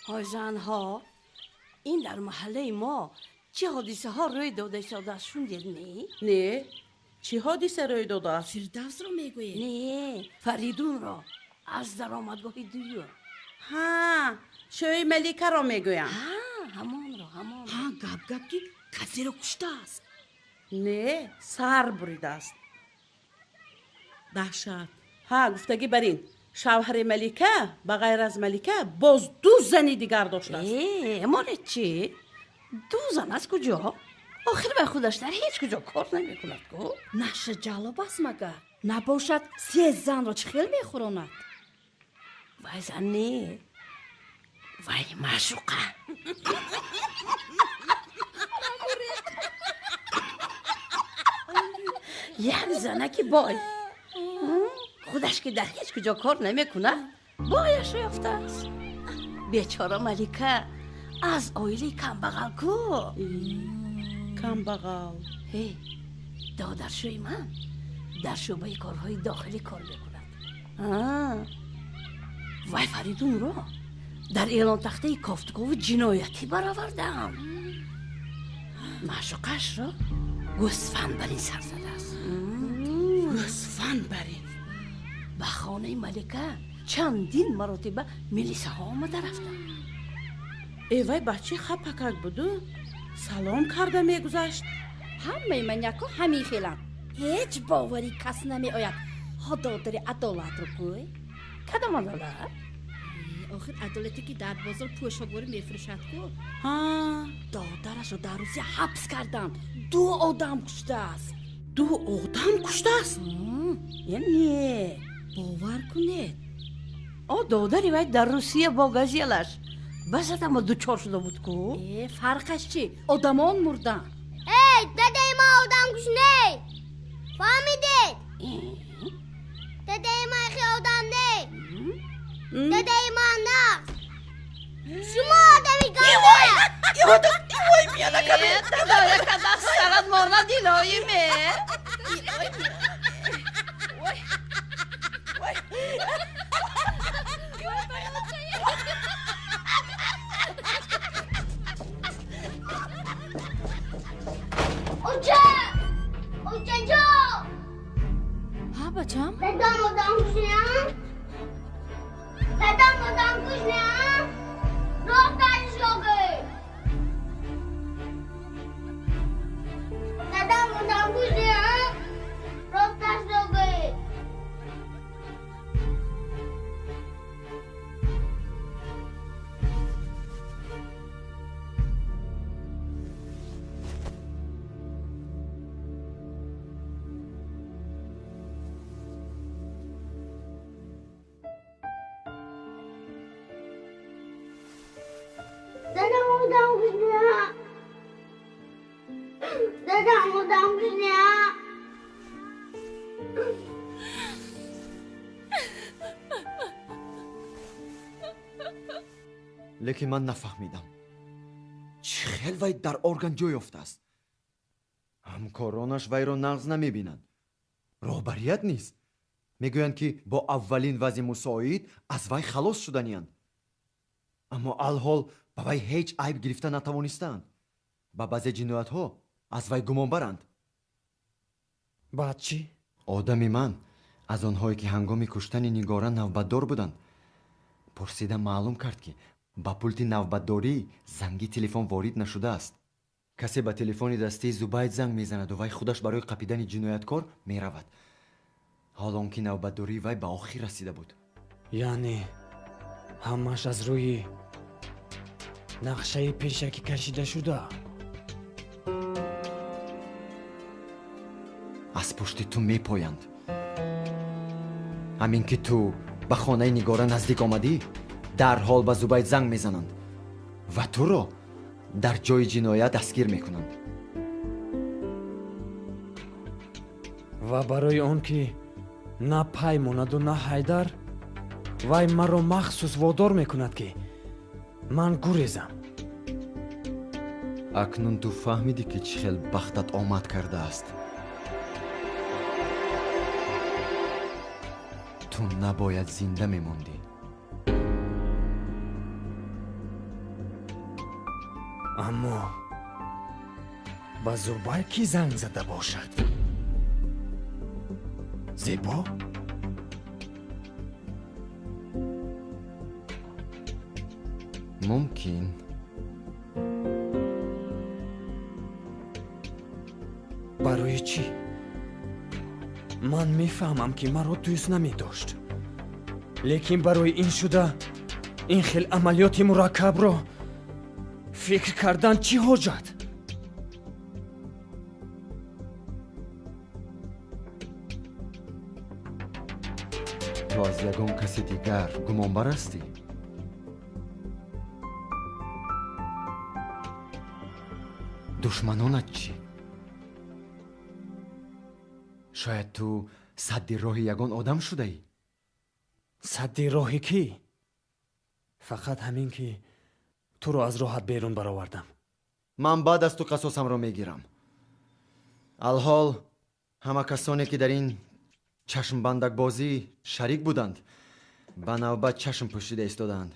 ҳой занҳо, ин дар маҳаллаи мо чӣ ҳодисаҳо рӯй дода истодааст, шундед не? Не, чӣ ҳодиса рӯй додааст? Фирдавсро мегӯед? Не, Фаридунро аз даромадгоҳи дуюм. Ҳа, шӯи Маликаро мегӯям. Ҳа, ҳамонро, ҳамонро. Ҳа, гап гап ки касеро куштааст. Не, сар буридааст. Даҳшат. Ҳа, гуфтагӣ бар ин. Шавҳари Малика ба ғайр аз Малика боз ду зани дигар доштааст. Э, моне чӣ? Ду зан аз куҷо? Охир вай худаш дар ҳеҷ куҷо кор намекунад ку. Наша ҷалоб аст магар? Набошад се занро чӣ хел мехӯронад? Вай зан не, вай маъшуқа. Як занаки бой худаш ки дар ҳеҷ куҷо кор намекунад, бояшро ёфтааст. Бечора Малика Аз оилаи камбағал ку. Камбағал. Додаршӯи ман дар шӯъбаи корҳои дохилӣ кор мекунад. Вай Фаридунро дар эълонтахтаи кофтукови ҷиноятӣ баровардам. Маъшуқашро гӯсфанд бар ин сар задааст. Гӯсфанд бар ин? Ба хонаи Малика чандин маротиба милисаҳо омада рафтанд. Э, вай бачаи хапакак буду, салом карда мегузашт. Ҳамаи маньякҳо ҳамин хеланд. Ҳеҷ бовари кас намеояд. Ҳо, додари адолатро гӯй. Кадом адолат? Охир адолате ки дар бозор пӯшокворӣ мефурӯшад ку. Додарашро дар Русия ҳабс карданд. Ду одам куштааст. Ду одам куштааст? Не, бовар кунед. О, додари вай дар Русия бо газелаш ба сатама дучор шуда буд ку. Э, фарқаш чӣ? Одамон мурданд. Эй, дадаи ман одамкуш не, фаҳмидед? Дадаи ман хе одам не, дадаи ман нағз. Шумо одами ганда. Ивой, сарат морна, дилои ме. Оча! Очаҷон! Ҳа, бачам? Дадам одамкуш не? Дадам одамкуш не? Росташро гӯй! Дадам одамкуш не? Росташро гӯй! Дадам одамкуш не? Дадам одамкуш не? Лекин ман нафаҳмидам, чӣ хел вай дар орган ҷой ёфтааст. Ҳамкоронаш вайро нағз намебинанд, роҳбарият низ мегӯянд, ки бо аввалин вазъи мусоид аз вай халос шуданиянд, аммо алҳол ба вай ҳеҷ айб гирифта натавонистаанд. Ба баъзе ҷиноятҳо аз вай гумон баранд. Баъд чӣ? Одами ман аз онҳое, ки ҳангоми куштани Нигора навбатдор буданд, пурсида маълум кард, ки ба пулти навбатдорӣ занги телефон ворид нашудааст. Касе ба телефони дастии Зубайд занг мезанаду вай худаш барои қапидани ҷинояткор меравад, ҳол он ки навбатдории вай ба охир расида буд. Яъне ҳамааш аз рӯи нақшаи пешакӣ кашида шуда. Аз пушти ту мепоянд. Ҳамин ки ту ба хонаи Нигора наздик омадӣ, дарҳол ба Зубайд занг мезананд ва туро дар ҷои ҷиноят дастгир мекунанд. Ва барои он ки на пай монаду на Ҳайдар, вай маро махсус водор мекунад, ки ман гурезам. Акнун ту фаҳмидӣ, ки чӣ хел бахтат омад кардааст. Ту набояд зинда мемондӣ. Аммо ба Зубай кӣ занг зада бошад? Зебо? Мумкин. Барои чӣ? Ман мефаҳмам, ки маро дӯст намедошт, лекин барои ин шуда ин хел амалиёти мураккабро фикр кардан чӣ ҳоҷат? Ту аз ягон каси дигар гумонбар ҳастӣ? Душманонат чӣ? Шояд ту садди роҳи ягон одам шудаӣ? Садди роҳи кӣ? Фақат ҳамин ки Туро аз роҳат берун баровардам. Ман баъд аз ту қасосамро мегирам. Алҳол ҳама касоне ки дар ин чашмбандакбозӣ шарик буданд, ба навбат чашм пӯшида истодаанд.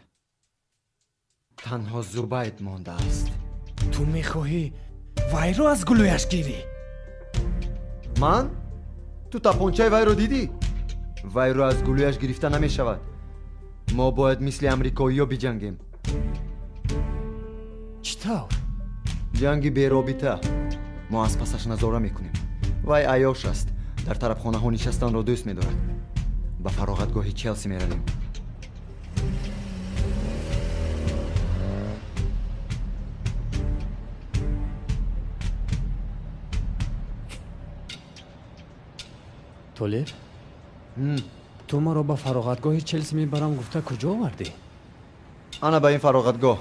Танҳо Зубайд мондааст. Ту мехоҳӣ вайро аз гулӯяш гирӣ? Ман? Ту тапончаи вайро дидӣ? Вайро аз гулӯяш гирифта намешавад. Мо бояд мисли амрикоиё биҷангем. Чӣ тавр? Ҷанги беробита. Мо аз пасаш назора мекунем. Вай аёш аст. Дар тарабхонаҳо нишастанро дӯст медорад. Ба фароғатгоҳи Челси меравем. Толиб, ту маро ба фароғатгоҳи Челси мебарам гуфта куҷо овардӣ? Ана ба ин фароғатгоҳ.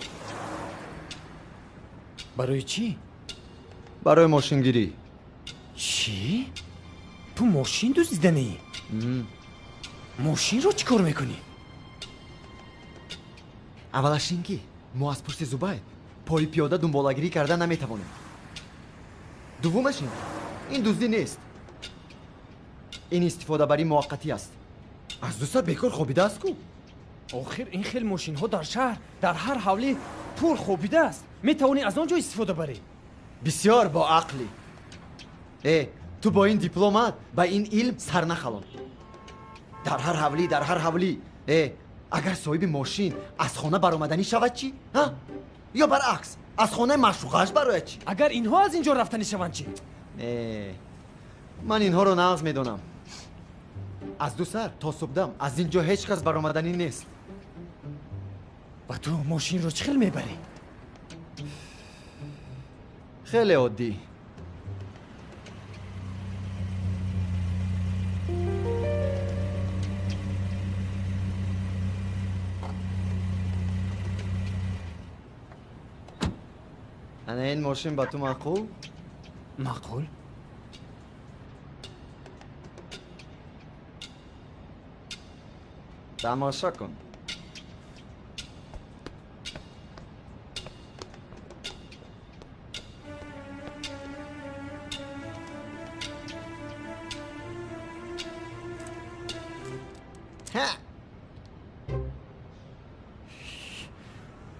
Барои чӣ? Барои мошингирӣ. Чӣ? Ту мошин дуздиданӣ? Мошинро чӣ кор мекунӣ? Аввалаш ин ки мо аз пушти Зубайд пои пиёда дунболагирӣ карда наметавонем. Дуввумаш ин ин дуздӣ нест. Ин истифодабарии муваққатӣ аст. Аз ду саат бекор хобидааст ку? Охир ин хел мошинҳо дар шаҳр дар ҳар ҳавлӣ пур хобидааст. Метавонӣ аз он ҷо истифода барӣ. Бисёр боақлӣ. Э, ту бо ин дипломат ба ин илм сар нахалон. Дар ҳар ҳавлӣ, дар ҳар ҳавлӣ. Э, агар соҳиби мошин аз хона баромаданӣ шавад чӣ? Ҳа? Ё баръакс, аз хонаи маъшуқааш барояд чӣ? Агар инҳо аз ин ҷо рафтанӣ шаванд чӣ? Э, ман инҳоро нағз медонам. Аз ду сар то субҳдам аз ин ҷо ҳеҷ кас баромаданӣ нест. Ба ту мошинро чӣ хел мебарӣ? Хеле оддӣ. Ана ин мошин ба ту маъқул? Маъқул? Тамоша кун.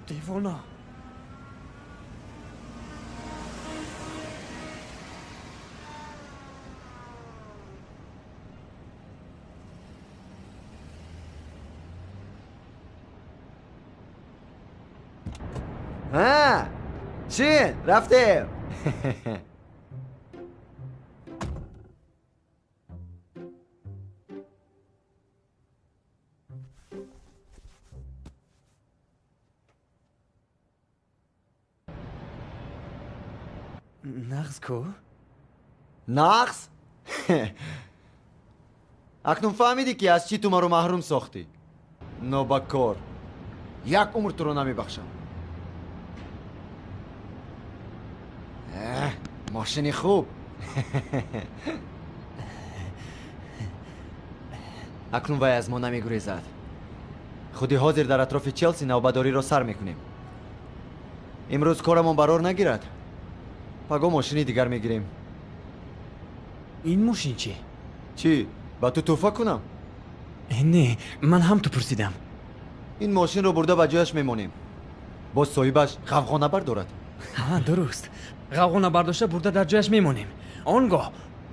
Девона. Ҳа, чӣ? Рафтем. Нағз ку? Нағз? Акнун фаҳмидӣ ки аз чӣ ту маро маҳрум сохтӣ? Нобакор. Як умр туро намебахшам. Мошини хуб. Акнун вай аз мо намегурезад. Худи ҳозир дар атрофи Челси навбатдориро сар мекунем. Имрӯз корамон барор нагирад, паго мошини дигар мегирем. Ин мошин чӣ? Чӣ? Ба ту тӯҳфа кунам? Не, ман ҳам ту пурсидам. Ин мошинро бурда ба ҷояш мемонем. Боз соҳибаш ғавғо набардорад. Ҳа, дуруст. Ғавғо набардошта бурда дар ҷояш мемонем. Он гоҳ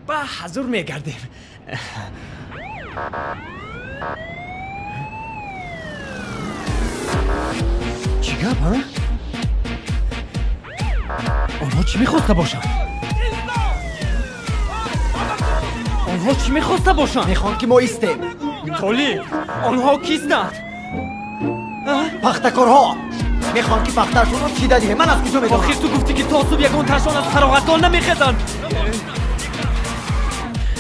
ба ҳазур мегардем. Чӣ гап, ҳа? Онҳо чӣ мехоста бошанд? Онҳо чӣ мехоста бошанд? Мехоҳанд ки мо истем. Толиб, онҳо кистанд? Пахтакорҳо. Мехоҳанд ки пахтаашонро чида диҳем. Ман аз куҷо медонам? Охир ту гуфтӣ ки то субҳ ягон ташон аз фароғатгоҳ намехезанд.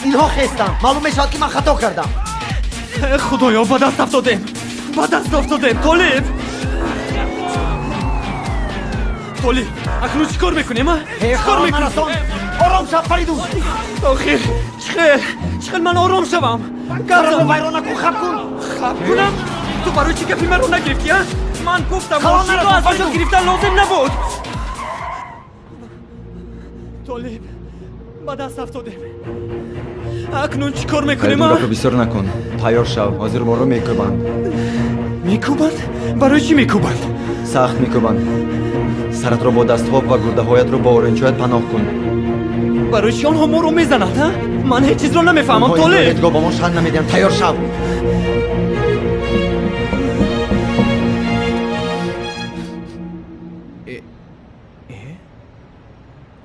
Инҳо хестанд. Маълум мешавад ки ман хато кардам. Худоё, ба даст афтодем. Ба даст афтодем. Толиб! Толиб, акнун чӣ кор мекунем, а? Чӣ кор мекунем? Ором шав, Фаридун. Охир, чӣ хел ман ором шавам? Гарро вайрон накун, хаб кун. Хаб кунам? Ту барои чӣ гапи маро нагирифтӣ, а? Ман гуфтам мошинро аз он ҷо гирифтан лозим набуд. Толиб, ба даст афтодем. Акнун чӣ кор мекунем? Гапро бисёр накун. Тайёр шав, ҳозир моро мекӯбанд. Мекӯбанд? Барои чӣ мекӯбанд? Сахт мекӯбанд. Саратро бо дастҳо ва гурдаҳоятро бо оринҷҳоят паноҳ кун. Барои чӣ онҳо моро мезананд, а? Ман ҳеҷ чизро намефаҳмам, Толиб. Ҳеҷ гоҳ ба мо шан намедиҳанд. Тайёр шав.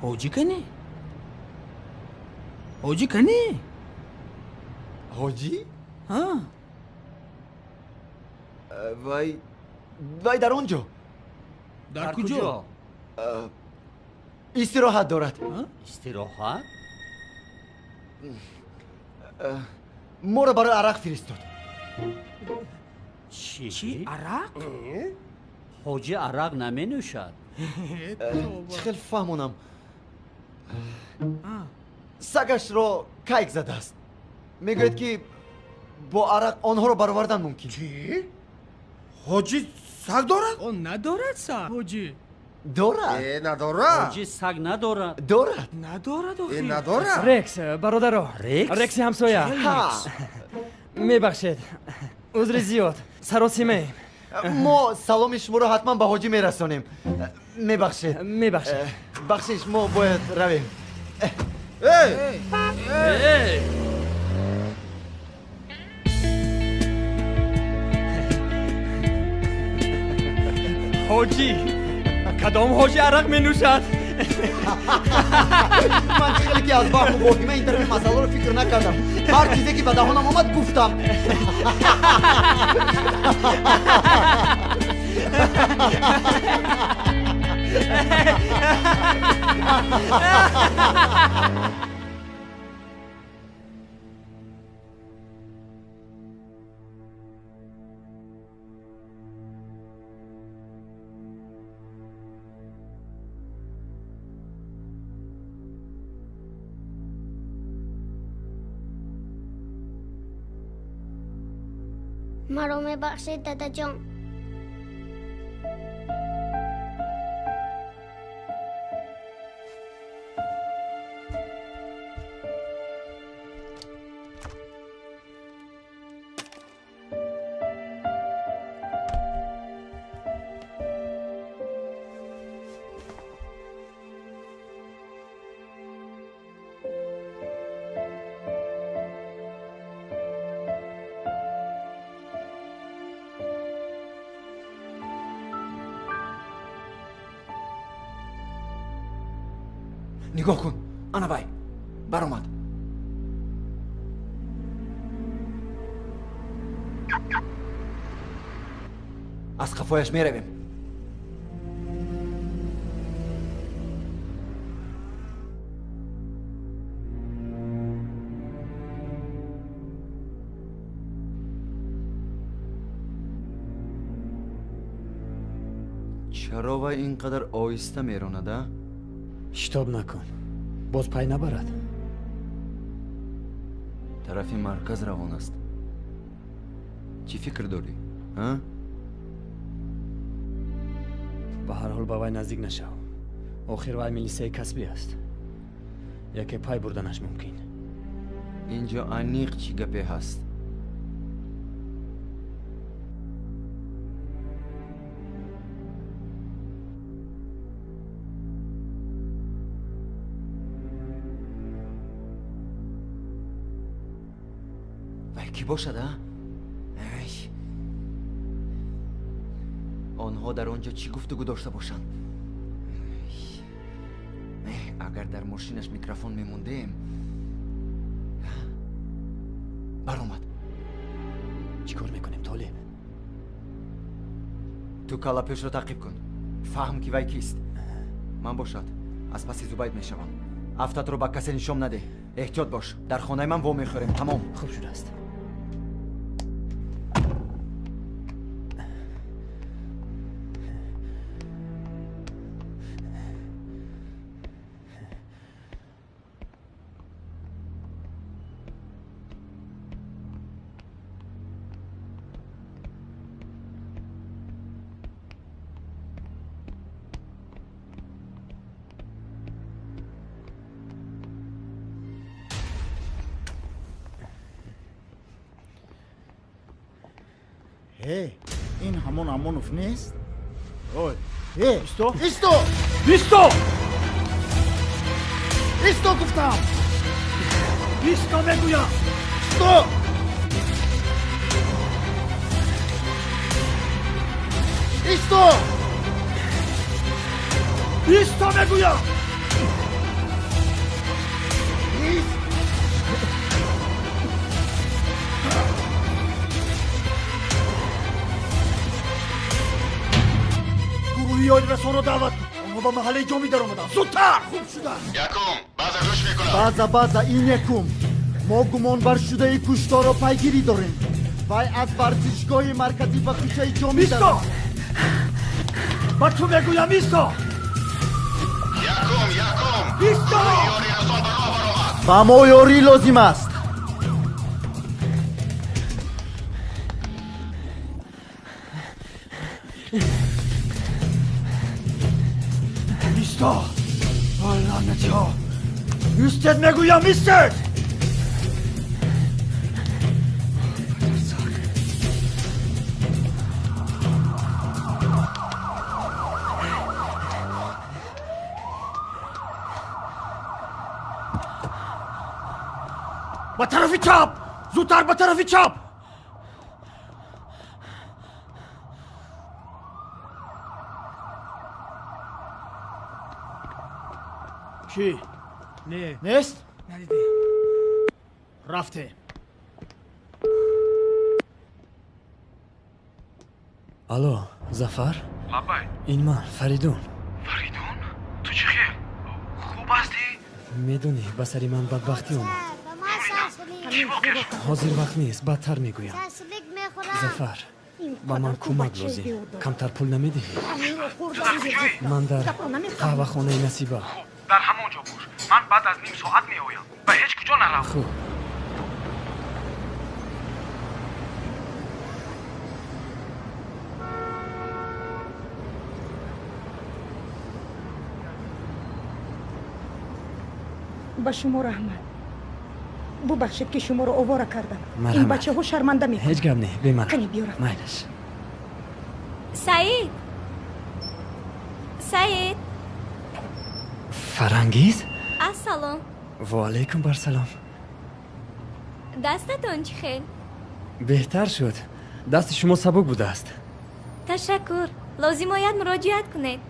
Ҳоҷӣ кани? Ҳоҷӣ кани? Ҳоҷӣ? Ҳа. Вай дар он ҷо. Дар куҷо? Истироҳат дорад. Истироҳат? Моро барои арақ фиристод. Чӣ? Арақ? Ҳоҷӣ арақ наменӯшад. Чӣ хел фаҳмонам? Сагашро кайк задааст. Мегӯяд, ки бо арақ онҳоро баровардан мумкин. Чӣ? Ҳоҷӣ саг дорад? О, надорад саг. Ҳоҷӣ. Дорад. Э, надорад. Ҳоҷӣ саг надорад. Дорад. Надорад охир. Э, надорад. Рекс, бародаро. Рекс? Рекси ҳамсоя. Мебахшед. Узри зиёд. Саросимаем. Мо саломи шуморо ҳатман ба ҳоҷӣ мерасонем. Мебахшед. Мебахшед. Бахшиш, мо бояд равем. Эй! Эй! Ҳоҷӣ! Кадом ҳоҷӣ арақ менӯшад? Ман чӣ хеле ки аз баҳму воҳима ин тарафи масъаларо фикр накардам. Ҳар чизе ки ба даҳонам омад гуфтам. Маро мебахшед, дадаҷон. Нигоҳ кун, ана вай баромад. Аз қафояш меравем. Чаро вай ин қадар оҳиста меронад, а? Шитоб накун, боз пай набарад. Тарафи марказ равон аст. Чӣ фикр дорӣ, а? Ба ҳар ҳол ба вай наздик нашав. Охир вай милисияи касбӣ аст. Яке пай бурданаш мумкин. Инҷо аниқ чӣ гапе ҳаст? Вай кӣ бошад, а? Ай! Онҳо дар он ҷо чӣ гуфтугӯ дошта бошанд? Агар дар мошинаш микрофон мемондем. Баромад. Чӣ кор мекунем, Толиб? Ту каллапӯшро таъқиб кун. Фаҳм, ки вай кист. Ман бошад аз паси Зубайд мешавам. Афтатро ба касе нишон надеҳ. Эҳтиёт бош. Дар хонаи ман вомехӯрем. Тамом. Хуб шудааст. Ин ҳамон Амонов нест? Ой. Исто! Исто! Исто! Исто гуфтам! Исто мегӯям! Исто! Исто! Исто мегӯям! Гурӯҳи ёрирасонро даъват кун. Онҳо ба маҳаллаи Ҷомӣ даромаданд. Зудтар! Хуб шудааст. Якум, баъза гӯш мекунам. Баъза, баъза, ин якум. Мо гумонбаршудаи кушторро пайгирӣ дорем. Вай аз варзишгоҳи марказӣ ба кӯчаи Ҷомӣ Исто! Ба ту мегӯям, исто! Якум, якум! Исто! Ёрирасон ба роҳ баромад. Ба мо ёрӣ лозим аст. Исто! Лаънатиҳо! Истед мегӯям, истед! Ба тарафи чап! Зудтар ба тарафи чап! Чӣ? Не. Нест? Надидем. Рафтем. Алло, Зафар? Лаббай. Ин ман, Фаридун. Фаридун? Ту чӣ хел? Хуб ҳастӣ? Медонӣ, ба сари ман бадбахтӣ омад. Ҳозир вақт нест, баъдтар мегӯям. Зафар, ба ман кӯмак лозим. Камтар пул намедиҳӣ? Ман дар қаҳвахонаи Насиба. Хуб, дар ҳамон ҷо бош. Ман баъд аз ним соат меоям. Ба ҳеҷ куҷо нарав. Хуб. Ба шумо раҳмат. Бубахшед, ки шуморо овора кардам. Ин бачаҳо шарманда мекунанд. Ҳеҷ гап не, бемалол. Қани биёрам. Майлаш. Саид! Саид! Фарангиз? Ассалом. Ва алайкум барсалом. Дастатон чӣ хел? Беҳтар шуд. Дасти шумо сабук будааст. Ташаккур. Лозим ояд муроҷиат кунед.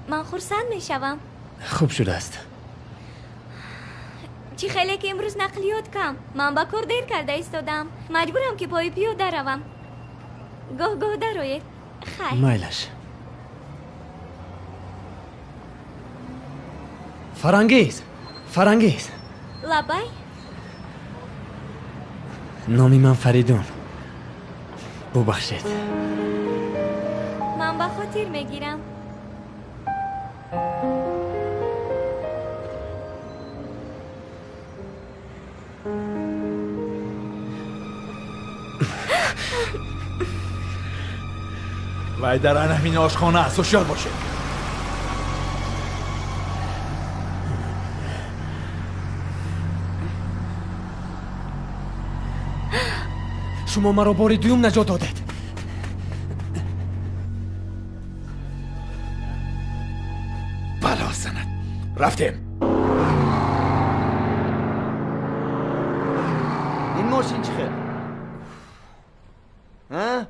Ман хурсанд мешавам. Хуб шудааст. Чӣ хеле ки имрӯз нақлиёт кам. Ман ба кор дер карда истодам. Маҷбурам ки пои пиёда равам. Гоҳ-гоҳ дароед. Хайр. Майлаш. Фарангиз! Фарангиз! Лаббай? Номи ман Фаридун. Бубахшед. Ман ба хотир мегирам. Вай дар ана ҳамин ошхона аст. Ҳушёр бошед. Шумо маро бори дуюм наҷот додед. Бало занад. Рафтем. Ин мошин чӣ хел? А?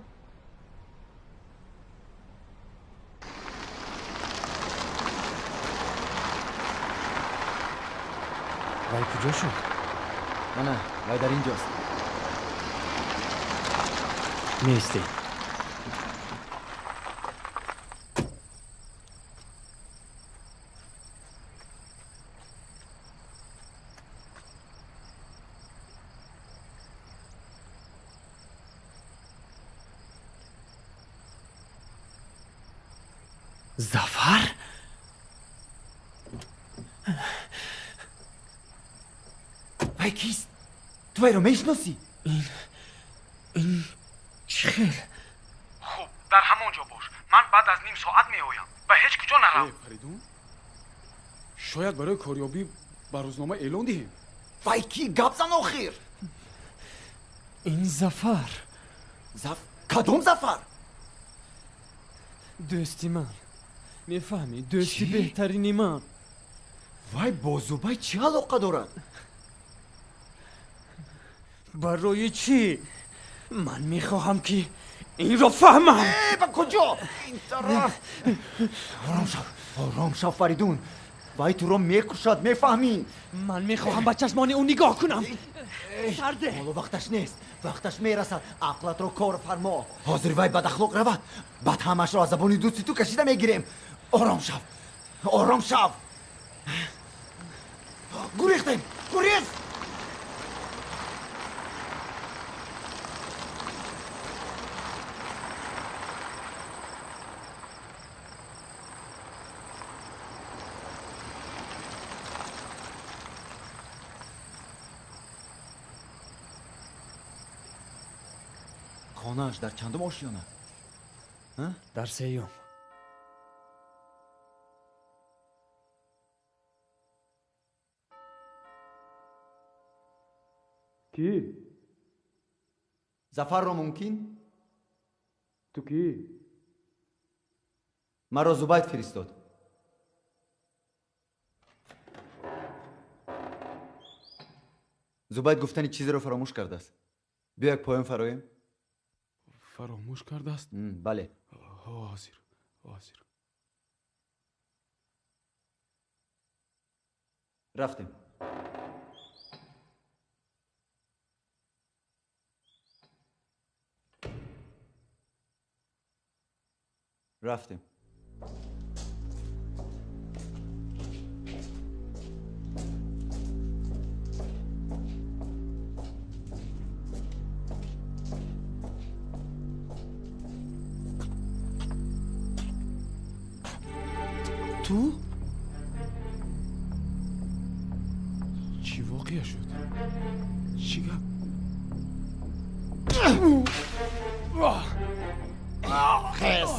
Вай куҷо шуд? Ана, вай дар ин ҷост. Меистем. Зафар? Вай кист? Ту вайро мешиносӣ? Ин чӣ хел? Хуб, дар ҳамон ҷо бош. Ман баъд аз ним соат меоям. Ба ҳеҷ куҷо нарав. Фаридун, шояд барои корёбӣ ба рӯзнома эълон диҳем. Вай ки? Гап зан охир! Ин Зафар. Кадом Зафар? Дӯсти ман. Мефаҳмӣ, дӯсти беҳтарини ман. Вай бо Зубайд чӣ алоқа дорад? Барои чӣ? Ман мехоҳам ки инро фаҳмам. Ба куҷо? Ин тараф. Ором шав, ором шав, Фаридун. Вай туро мекушад, мефаҳмӣ? Ман мехоҳам ба чашмони ӯ нигоҳ кунам. Сарде. Ҳоло вақташ нест, вақташ мерасад. Ақлатро кор фармо. Ҳозир вай бадахлоқ равад, баъд ҳамашро аз забони дӯсти ту кашида мегирем. Ором шав, ором шав. Гурехтем, гурез! Хонааш дар чандум ошёна? Дар сеюм. Кӣ? Зафарро мумкин? Ту кӣ? Маро Зубайд фиристод. Зубайд гуфтани чизеро фаромӯш кардааст. Биё як поён фароем. Фаромӯш кардааст? Бале. Ҳозир, ҳозир. Рафтем. Рафтем. Ту? Чӣ воқеа шуд? Чӣ гап? Хес!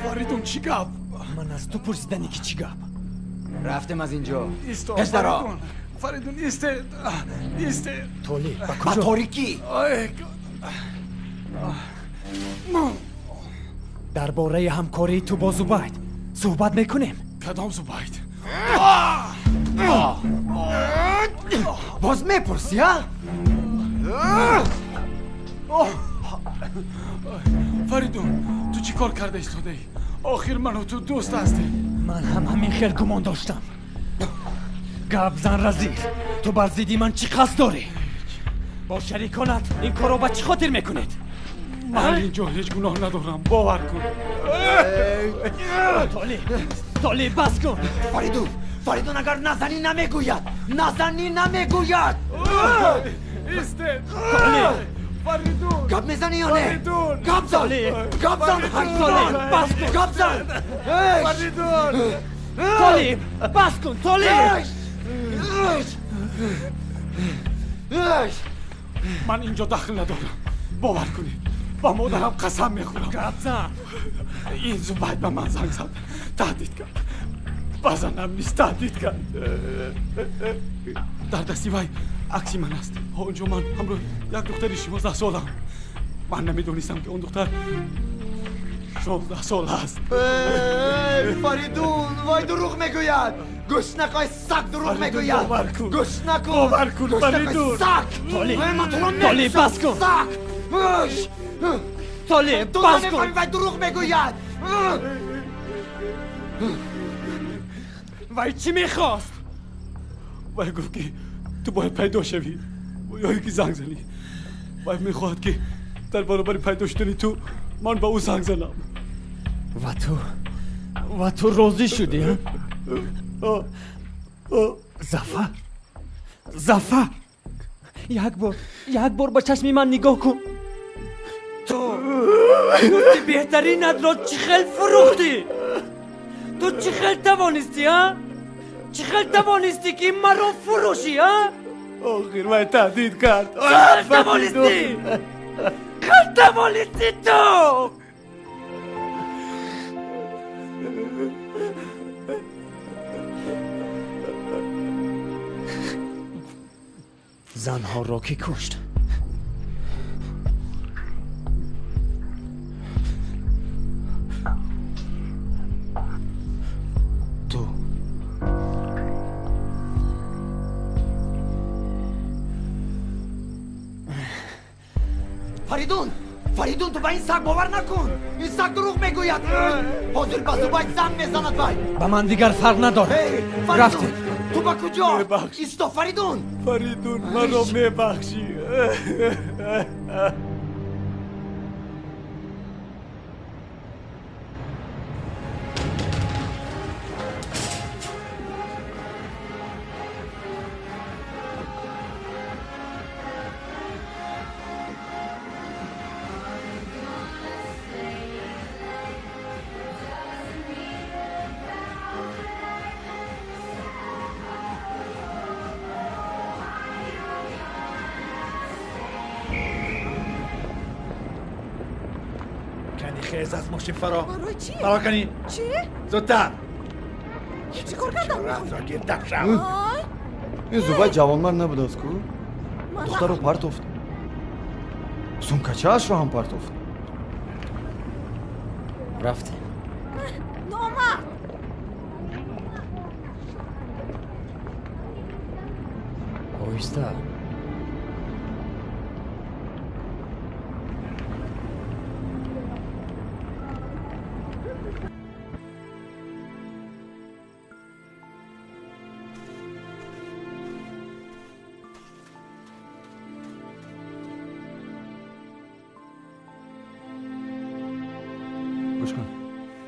Фаридун, чӣ гап? Ман аз ту пурсидани ки чӣ гап? Рафтем аз инҷо. Исто, Пеш даро! Фаридун, исте, исте. Толиб, ба Ба куҷо? торикӣ! Дар бораи ҳамкории ту бо Зубайд суҳбат мекунем. Кадом Зубайд? Боз мепурсӣ, а? Фаридун, ту чӣ кор карда истодаӣ? Охир ману ту дӯст ҳастем. Ман ҳам ҳамин хел гумон доштам. Гап зан, Разир, ту бар зидди ман чӣ қасд дорӣ? Бо шариконат ин корро ба чӣ хотир мекунед? Ман инҷо ҳеҷ гуноҳ надорам, бовар кун. Толиб, Толиб, бас кун. Фаридун, Фаридун, агар назанӣ намегӯяд, назанӣ намегӯяд. Исте. Толиб. Фаридун. Гап мезанӣ ё не? Фаридун. Гап зан, гап зан, Толиб, бас кун. Гап зан. Фаридун. Толиб, бас кун, Толиб. Ман инҷо дахл надорам, бовар кунед. Ба модарам қасам мехӯрам. Гап зан. Ин Зубайд ба ман занг зад, таҳдид кард. Ба занам низ таҳдид кард. Дар дасти вай акси ман аст. Он ҷо ман ҳамроҳи як духтари 16-солам. Ман намедонистам, ки он духтар 16 сола аст. Фаридун, вай дурӯғ мегӯяд. Гӯш накун, саг, дурӯғ мегӯяд. Гӯш накун. Бовар кун, Фаридун. Саг. Толиб, бас кун. Саг. Толиб, Ту бас кун. намефаҳмӣ, вай дурӯғ мегӯяд. Вай чӣ мехост? Вай гуфт, ки ту бояд пайдо шавӣ ё ин ки занг занӣ. Вай мехоҳад, ки дар баробари пайдо шудани ту ман ба ӯ занг занам. Ва ту розӣ шудӣ? Зафар, Зафар, як бор, як бор ба чашми ман нигоҳ кун. Ту дӯсти беҳтаринатро чӣ хел фурӯхтӣ? Ту чӣ хел тавонистӣ, а? Чӣ хел тавонистӣ, ки маро фурӯшӣ, а? Охир вай таҳдид кард. Чӣ хел тавонистӣ? Хел тавонистӣ ту? Занҳоро кӣ кушт? Фаридун, Фаридун, ту ба ин саг бовар накун. Ин саг дурӯғ мегӯяд. Ҳозир ба Зубайд занг мезанад вай. Ба ман дигар фарқ надорад. Рафтем. Ту ба куҷо? Исто, Фаридун. Фаридун, маро мебахшӣ. خیز از ماشین فرا. برای چی؟ فرا کنی. چی؟ زودتر. چی کار کردم؟ را گردم شم. این زوبای جوانمرد نبود از کو؟ دختر رو پرتافت. سومکچه‌اش رو هم پرتافت. رفتیم. نامرد. آهسته.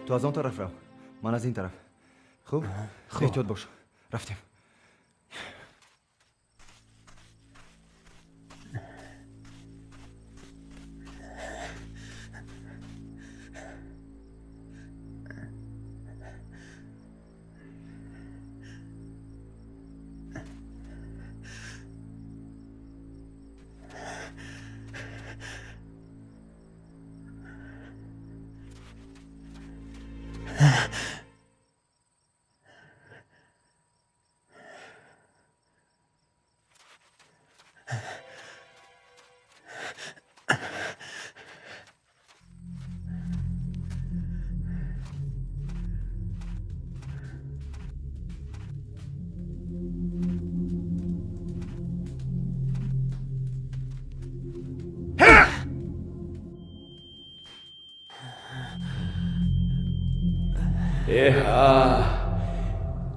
تو از آن طرف رو، من از این طرف. خوب؟ احتیاط باش. رفتیم.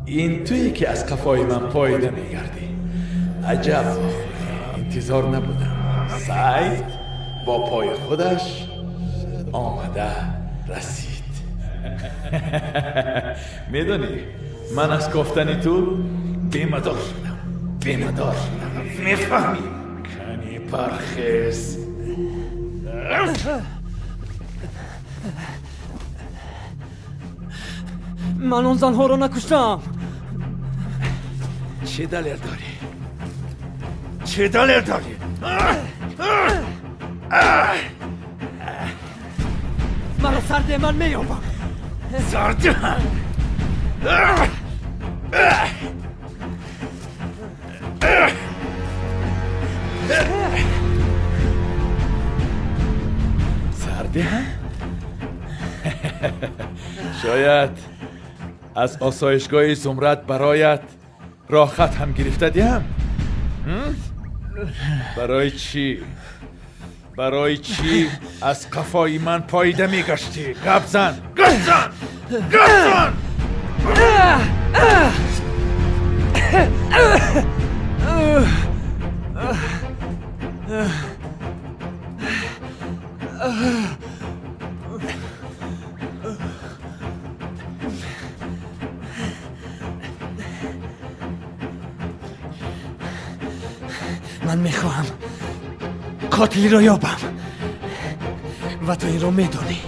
ин туе ки аз қафои ман поида мегардӣ. Аҷаб, интизор набудам. Сайд бо пои худаш омада расид. Медонӣ, ман аз кофтани ту бемадор шудам. Бемадор шудам. Мефаҳмӣ? Кани пархез. Ман он занҳоро накуштам. Чӣ далел дорӣ? Чӣ далел дорӣ? Маро сарде ман меёбам. Сарде ман? Сарде? Шояд аз осоишгоҳи Зумрад бароят роҳхат ҳам гирифта диҳам? Барои чӣ? Барои чӣ аз қафои ман поида мегаштӣ? Гап зан! Гап зан! Гап зан! Ман мехоҳам қотилиро ёбам ва ту инро медонӣ.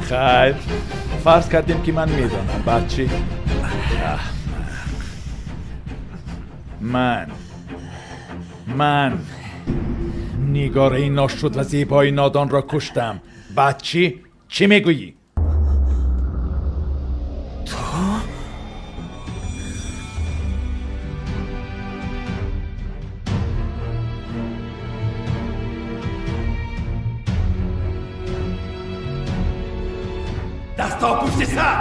Хайр, фарз кардем ки ман медонам. Баъд чӣ? Ман нигораи ношуд ва зебои нодонро куштам. Баъд чӣ? Чӣ мегӯӣ? Дастҳо пушти сар!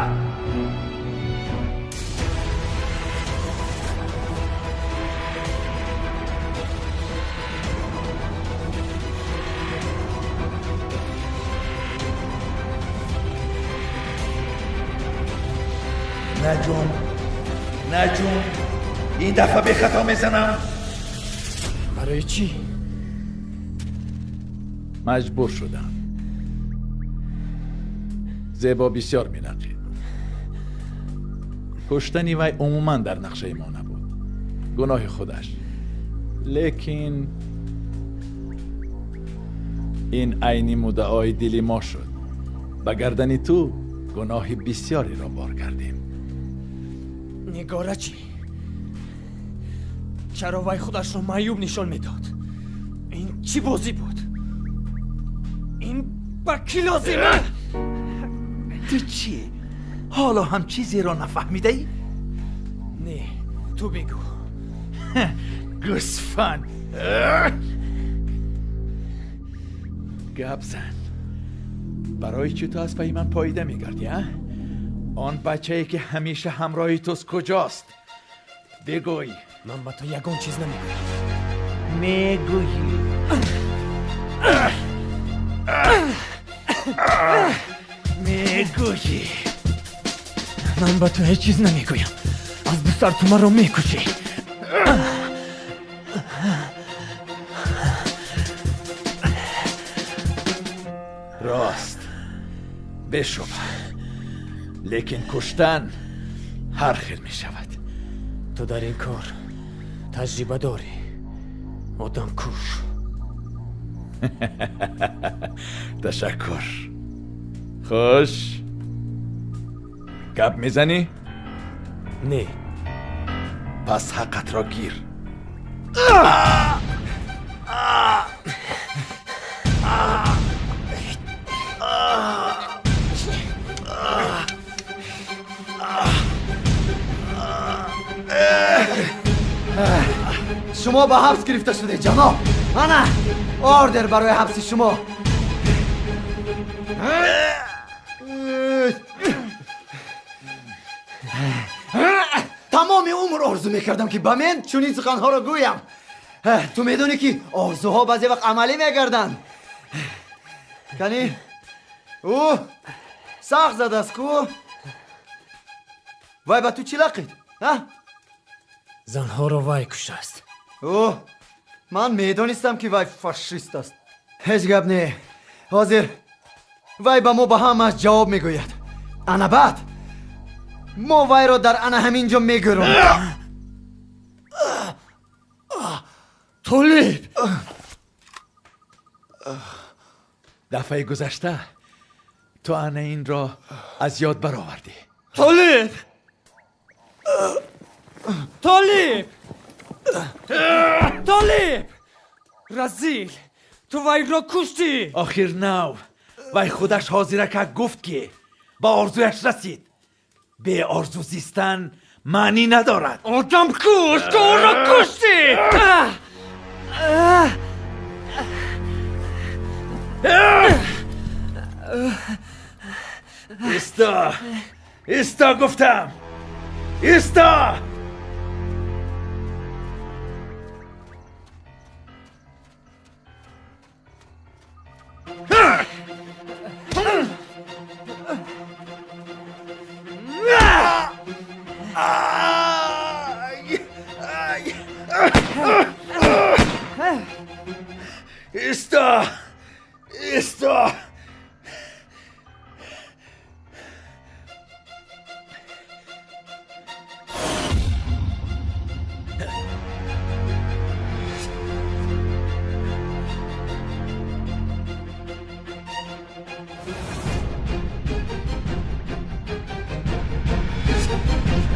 Наҷум, наҷум, ин дафъа бехато мезанам. Барои чӣ? Маҷбур шудам. Зебо бисёр менақид. Куштани вай умуман дар нақшаи мо набуд. Гуноҳи худаш. Лекин ин айни муддаои дили мо шуд. Ба гардани ту гуноҳи бисёреро бор кардем. Нигора чӣ? Чаро вай худашро маъюб нишон медод? Ин чӣ бозӣ буд? Ин ба кӣ лозим? Ту чӣ? Ҳоло ҳам чизеро нафаҳмидаӣ? Не, ту бигӯ. Гӯсфанд! Гап зан. Барои чӣ ту аз пайи ман поида мегардӣ, а? Он бачае ки ҳамеша ҳамроҳи туст куҷост? Бигӯй. Ман ба ту ягон чиз намегӯям. Мегӯӣ. Мегӯӣ. Ман ба ту ҳеҷ чиз намегӯям. Аз бистар ту маро мекушӣ. Рост, бешубҳа. Лекин куштан ҳар хел мешавад. Ту дар ин кор таҷриба дорӣ. Одамкуш. Ташаккур. Хуш, гап мезанӣ? Не. Пас ҳаққатро гир. Шумо ба ҳабс гирифта шудед, ҷаноб. Ана ордер барои ҳабси шумо. Тамоми умр орзу мекардам, ки ба мен чунин суханҳоро гӯям. Ту медонӣ, ки орзуҳо баъзе вақт амалӣ мегарданд. Кани ӯ сахт задааст ку? Вай ба ту чӣ лақид? Занҳоро вай куштааст. Ӯ, ман медонистам, ки вай фашист аст. Ҳеҷ гап не. Ҳозир вай ба мо ба ҳамааш ҷавоб мегӯяд. Ана баъд мо вайро дар ана ҳамин ҷо мегӯрем. Толиб! Дафъаи гузашта ту ана инро аз ёд баровардӣ. Толиб! Толиб! Толиб! Разил! Ту вайро куштӣ! Охир нав вай худаш ҳозирака гуфт, ки ба орзуяш расид. Беорзу зистан маънӣ надорад. Одамкуш! Ту ӯро куштӣ! Исто! Исто гуфтам! Исто! Исто! Исто!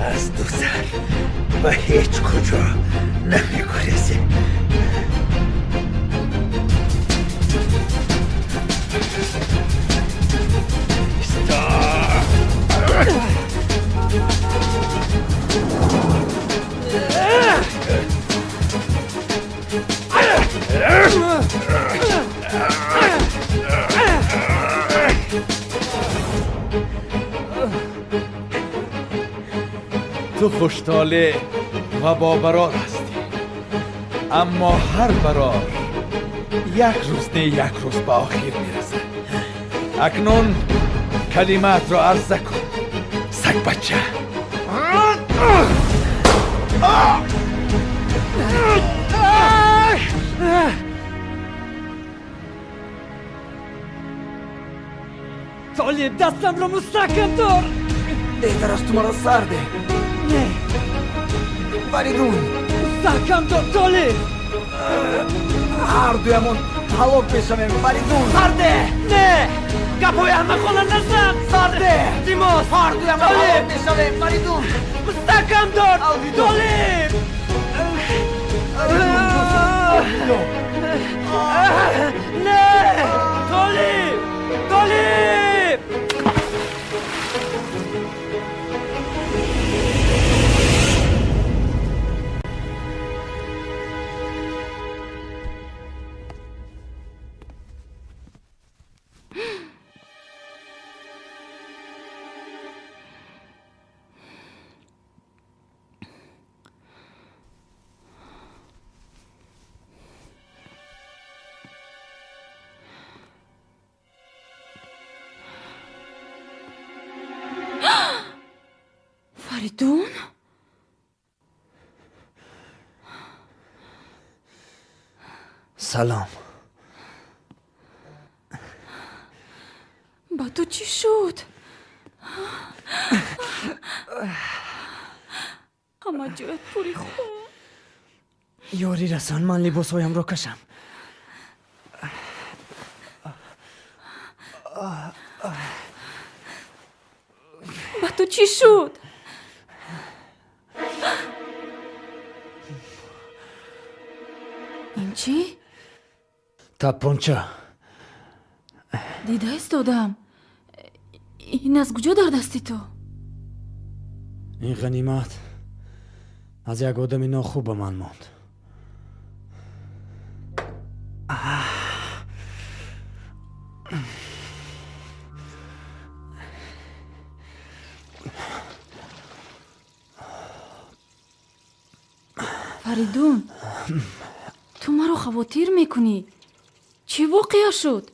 Аз ду сар ба ҳеҷ куҷо намегурезӣ. Исто! Ту хуштолеъ ва бобарор ҳастӣ, аммо ҳар барор як рӯз не як рӯз ба охир мерасад. Акнун калимаатро арза кун, сагбача. Толиб, дастамро мустаҳкам дор. Беҳтар аст ту маро сар деҳ. Не. Фаридун. Мустаҳкам дор, Толиб. Ҳар дуямон ҳалок мешавем, Фаридун. Сар деҳ. Не. Гапҳои аҳмақона назан. Сар деҳ. Димос. Ҳар дуямон ҳалок мешавем, Фаридун. Мустаҳкам дор, Толиб. Не, Толиб, Толиб. Фаридун? Салом. Ба ту чӣ шуд? Ҳама ҷоят пури хун. Ёрӣ расон, ман либосҳоямро кашам. Ба ту чӣ шуд? Ин чӣ? Тапонча. Дида истодам. Ин аз куҷо дар дасти ту? Ин ғанимат аз як одами нохуб ба ман монд. Фаридун, ту маро хавотир мекунӣ. Чӣ воқеа шуд?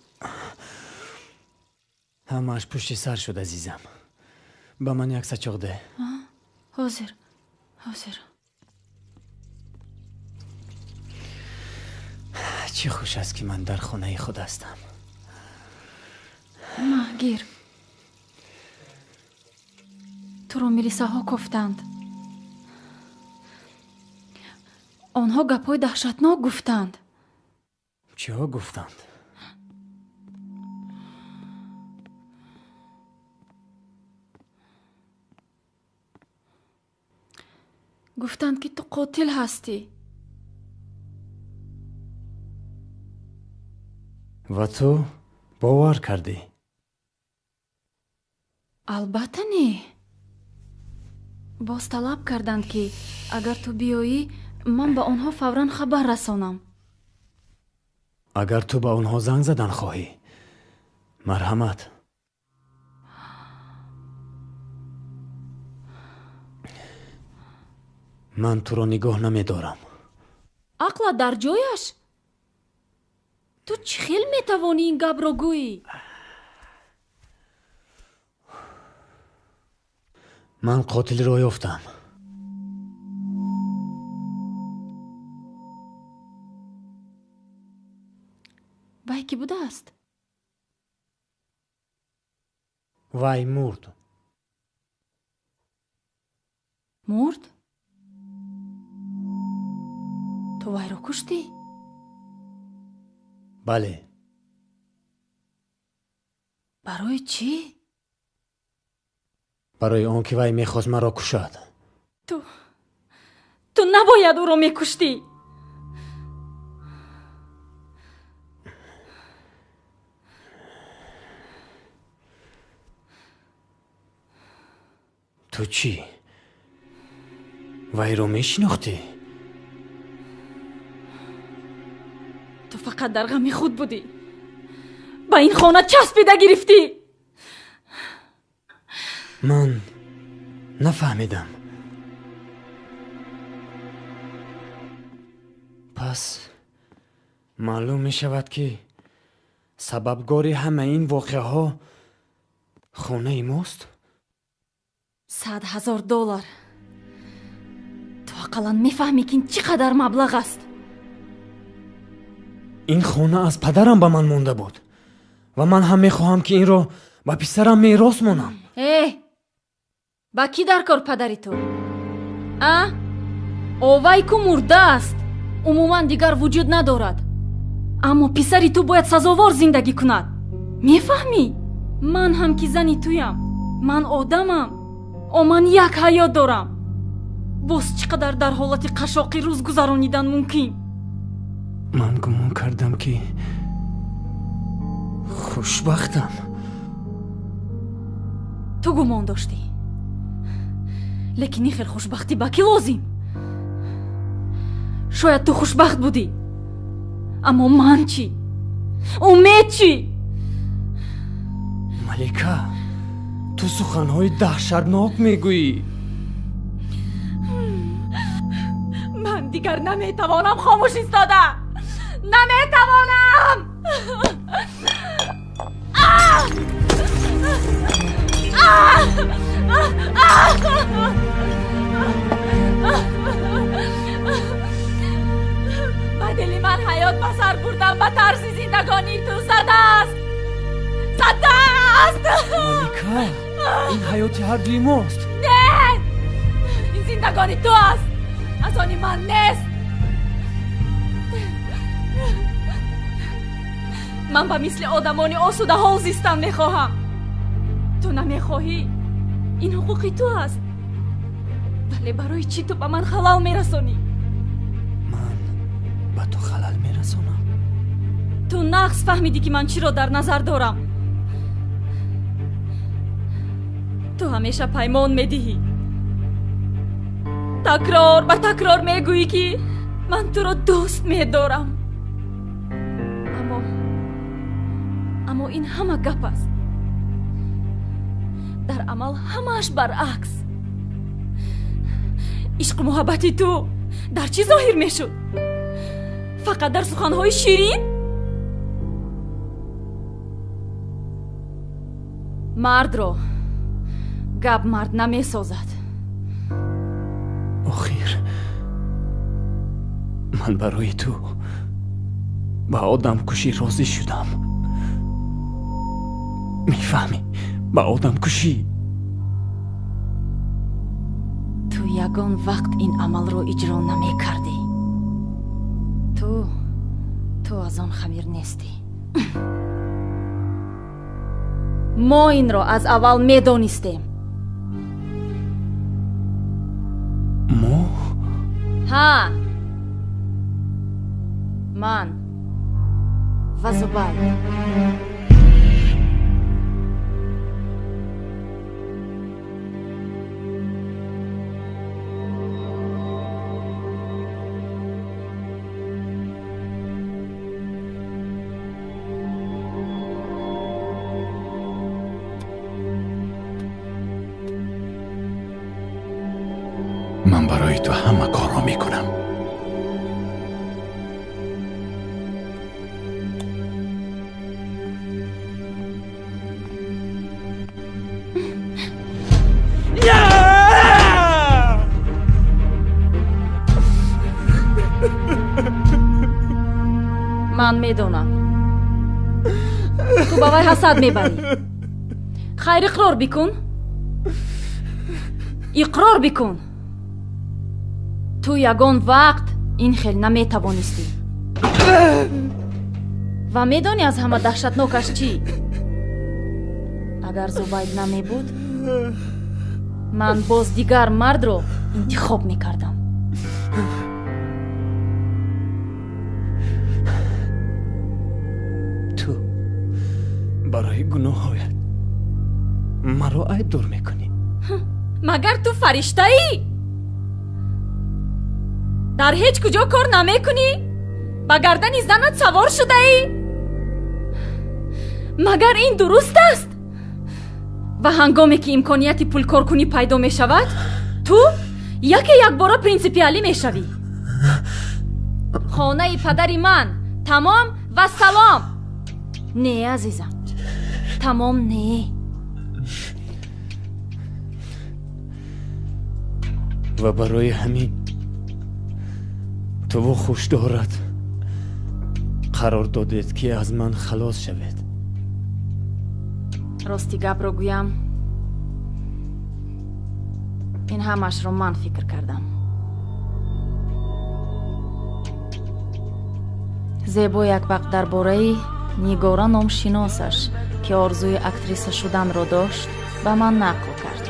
Ҳамааш пушти сар шуд, азизам. Ба ман як сачоқ деҳ. Ҳозир, ҳозир. Чӣ хуш аст, ки ман дар хонаи худ ҳастам. Ма, гир. Туро милисаҳо кофтанд. Онҳо гапҳои даҳшатнок гуфтанд. Чиҳо гуфтанд? Гуфтанд, ки ту қотил ҳастӣ. Ва ту бовар кардӣ? Албатта не. Боз талаб карданд, ки агар ту биёӣ, ман ба онҳо фавран хабар расонам. Агар ту ба онҳо занг задан хоҳӣ, марҳамат. Ман туро нигоҳ намедорам. Ақлат дар ҷояш? Ту чӣ хел метавонӣ ин гапро гӯӣ? Ман қотилро ёфтам. Вай кӣ будааст? Вай мурд. Мурд? Ту вайро куштӣ? Бале. Барои чӣ? Барои он ки вай мехост маро кушад. Ту набояд ӯро мекуштӣ. Ту чӣ? Вайро мешинохтӣ? Ту фақат дар ғами худ будӣ. Ба ин хона часпида гирифтӣ. Ман нафаҳмидам. Пас маълум мешавад, ки сабабгори ҳамаи ин воқеаҳо хонаи мост? 100 000 доллар. Ақаллан мефаҳмӣ, ки ин чӣ қадар маблағ аст. Ин хона аз падарам ба ман монда буд ва ман ҳам мехоҳам, ки инро ба писарам мерос монам. Э, ба кӣ дар кор падари ту? А? Овай ку мурдааст, умуман дигар вуҷуд надорад. Аммо писари ту бояд сазовор зиндагӣ кунад. Мефаҳмӣ? Ман ҳам ки зани туям, ман одамам. О, ман як ҳаёт дорам. Боз чӣ қадар дар ҳолати қашоқӣ рӯз гузаронидан мумкин? Ман гумон кардам, ки хушбахтам. Ту гумон доштӣ, лекин ин хел хушбахтӣ ба кӣ лозим? Шояд ту хушбахт будӣ, аммо ман чӣ? Умед чӣ? Малика, ту суханҳои даҳшатнок мегӯӣ. Ман дигар наметавонам хомӯш истода, наметавонам. Ба дили ман ҳаёт ба сар бурдан ба тарзи зиндагонии ту задааст, задааст. Малика, ин ҳаёти ҳардуи мост. Не, ин зиндагони ту аст, аз они ман нест. Ман ба мисли одамони осудаҳол зистан мехоҳам. Ту намехоҳӣ, ин ҳуқуқи ту аст. Вале барои чӣ ту ба ман халал мерасонӣ? Ман ба ту халал мерасонам? Ту нағз фаҳмидӣ, ки ман чиро дар назар дорам. Ту ҳамеша паймон медиҳӣ, такрор ба такрор мегӯӣ, ки ман туро дӯст медорам. Аммо ин ҳама гап аст. Дар амал ҳамааш баръакс. Ишқу муҳаббати ту дар чӣ зоҳир мешуд? Фақат дар суханҳои ширин? Мардро гап мард намесозад. Охир ман барои ту ба одамкушӣ розӣ шудам. Мефаҳмӣ? Ба одамкушӣ. Ту ягон вақт ин амалро иҷро намекардӣ. Ту аз он хамир нестӣ. Мо инро аз аввал медонистем. Мо? Ҳа, ман ва Зубайд. Ман барои ту ҳама корро мекунам. Ман медонам, ту ба вай ҳасад мебарӣ. Хайр, иқрор бикун, иқрор бикун. Ту ягон вақт ин хел наметавонистӣ. Ва медонӣ аз ҳама даҳшатнокаш чӣ? Агар Зубайд намебуд, ман боз дигар мардро интихоб мекардам. Ту барои гуноҳҳоят маро айбдор мекунӣ. Магар ту фариштаӣ? Дар ҳеҷ куҷо кор намекунӣ? Ба гардани занат савор шудаӣ? Магар ин дуруст аст? Ва ҳангоме ки имконияти пулкоркунӣ пайдо мешавад, ту яке якбора принсипиалӣ мешавӣ. Хонаи падари ман тамом ва салом. Не, азизам, тамом не. Ва барои ҳамин Туву хуш дорад қарор додед, ки аз ман халос шавед. Рости гапро гӯям, ин ҳамаашро ман фикр кардам. Зебо як вақт дар бораи Нигора номшиносаш, ки орзуи актриса шуданро дошт, ба ман нақл кард.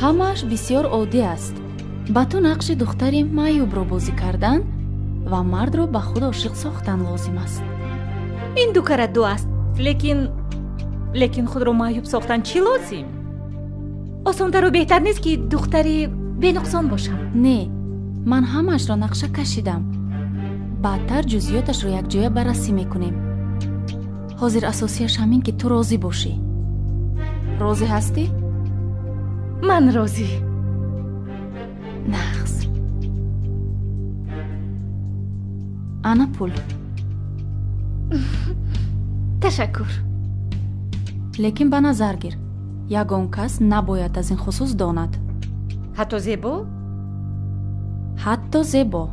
Ҳамааш бисёр оддӣ аст. Ба ту нақши духтари маъюбро бозӣ кардан ва мардро ба худ ошиқ сохтан лозим аст. Ин ду кара ду аст, лекин худро маъюб сохтан чӣ лозим? Осонтару беҳтар нест, ки духтари бенуқсон бошам? Не, ман ҳамаашро нақша кашидам. Баъдтар ҷузъиёташро якҷоя баррасӣ мекунем. Ҳозир асосияш ҳамин, ки ту розӣ бошӣ. Розӣ ҳастӣ? Ман розӣ. Нағз. Ана пул. Ташаккур. Лекин ба назар гир, ягон кас набояд аз ин хусус донад. Ҳатто Зебо? Ҳатто Зебо.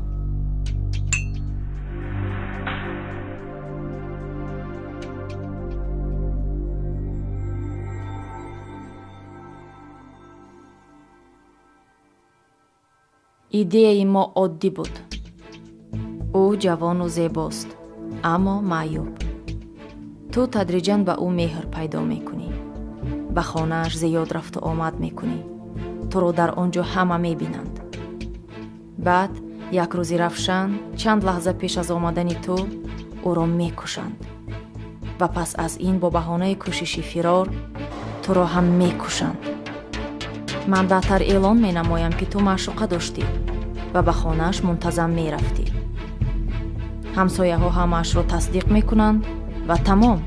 Идеяи мо оддӣ буд. Ӯ ҷавону зебост, аммо маъюб. Ту тадриҷан ба ӯ меҳр пайдо мекунӣ, ба хонааш зиёд рафту омад мекунӣ. Туро дар он ҷо ҳама мебинанд. Баъд як рӯзи равшан, чанд лаҳза пеш аз омадани ту, ӯро мекушанд ва пас аз ин бо баҳонаи кӯшиши фирор туро ҳам мекушанд. Ман баъдтар эълон менамоям, ки ту маъшуқа доштӣ ва ба хонааш мунтазам мерафтӣ. Ҳамсояҳо ҳамаашро тасдиқ мекунанд ва тамом,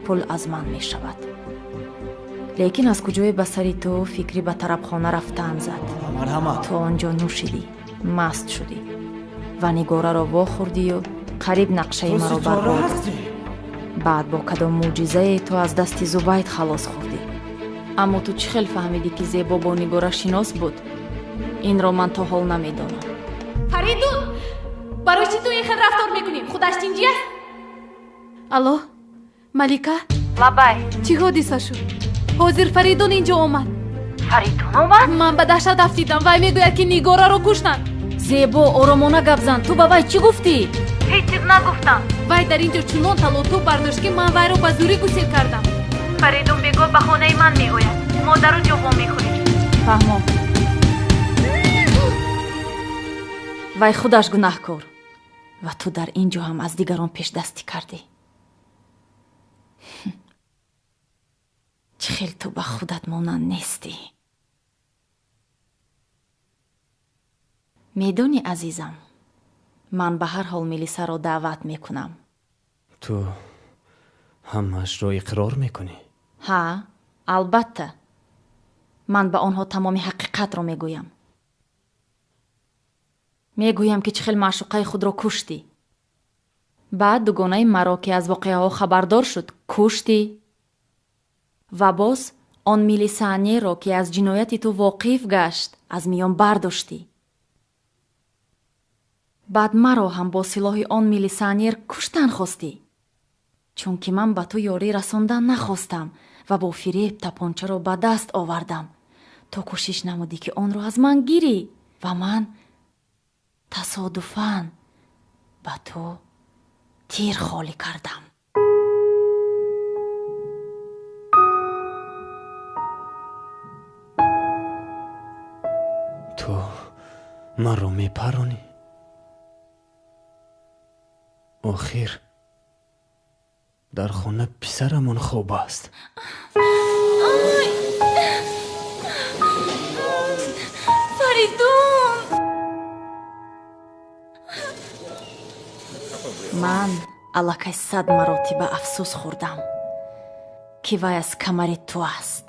пул аз ман мешавад. Лекин аз куҷое ба сари ту фикри ба тарабхона рафтан зад? Марҳамат. Ту он ҷо нӯшидӣ, маст шудӣ ва Нигораро вохӯрдию қариб нақшаи маро барбод. Баъд бо кадом мӯъҷизае ту аз дасти Зубайд халос хӯрдӣ. Аммо ту чӣ хел фаҳмидӣ, ки Зебо бо Нигора шинос буд? Инро ман то ҳол намедонам. Фаридун, барои чӣ ту ин хел рафтор мекунӣ? Худаш тинҷӣ аст? Алло, Малика? Лабай. Чӣ ҳодиса шуд? Ҳозир Фаридун инҷо омад. Фаридун омад? Ман ба даҳшат афтидам. Вай мегӯяд, ки Нигораро куштанд. Зебо, оромона гап зан. Ту ба вай чӣ гуфтӣ? Ҳеҷ чиз нагуфтам. Вай дар ин ҷо чунон талотуб бардошт, ки ман вайро ба зӯрӣ гусел кардам. Фаридун бегоҳ ба хонаи ман меояд. Мо дар он ҷо вомехӯрем. Фаҳмом. Вай худаш гунаҳкор ва ту дар ин ҷо ҳам аз дигарон пешдастӣ кардӣ. Чӣ хел ту ба худат монанд нестӣ. Медонӣ, азизам, ман ба ҳар ҳол милисаро даъват мекунам. Ту ҳамаашро иқрор мекунӣ? Ҳа, албатта. Ман ба онҳо тамоми ҳақиқатро мегӯям. Мегӯям, ки чӣ хел маъшуқаи худро куштӣ. Баъд дугонаи маро, ки аз воқеаҳо хабардор шуд, куштӣ. Ва боз он милисионерро, ки аз ҷинояти ту воқиф гашт, аз миён бардоштӣ. Баъд маро ҳам бо силоҳи он милисионер куштан хостӣ, чунки ман ба ту ёрӣ расондан нахостам ва бо фиреб тапончаро ба даст овардам. Ту кӯшиш намудӣ, ки онро аз ман гирӣ ва ман тасодуфан ба ту тир холӣ кардам. Ту маро мепаронӣ? Охир дар хона писарамон хоб аст. Фаридун! Ман аллакай 100 маротиба афсӯс хӯрдам, ки вай аз камари ту аст.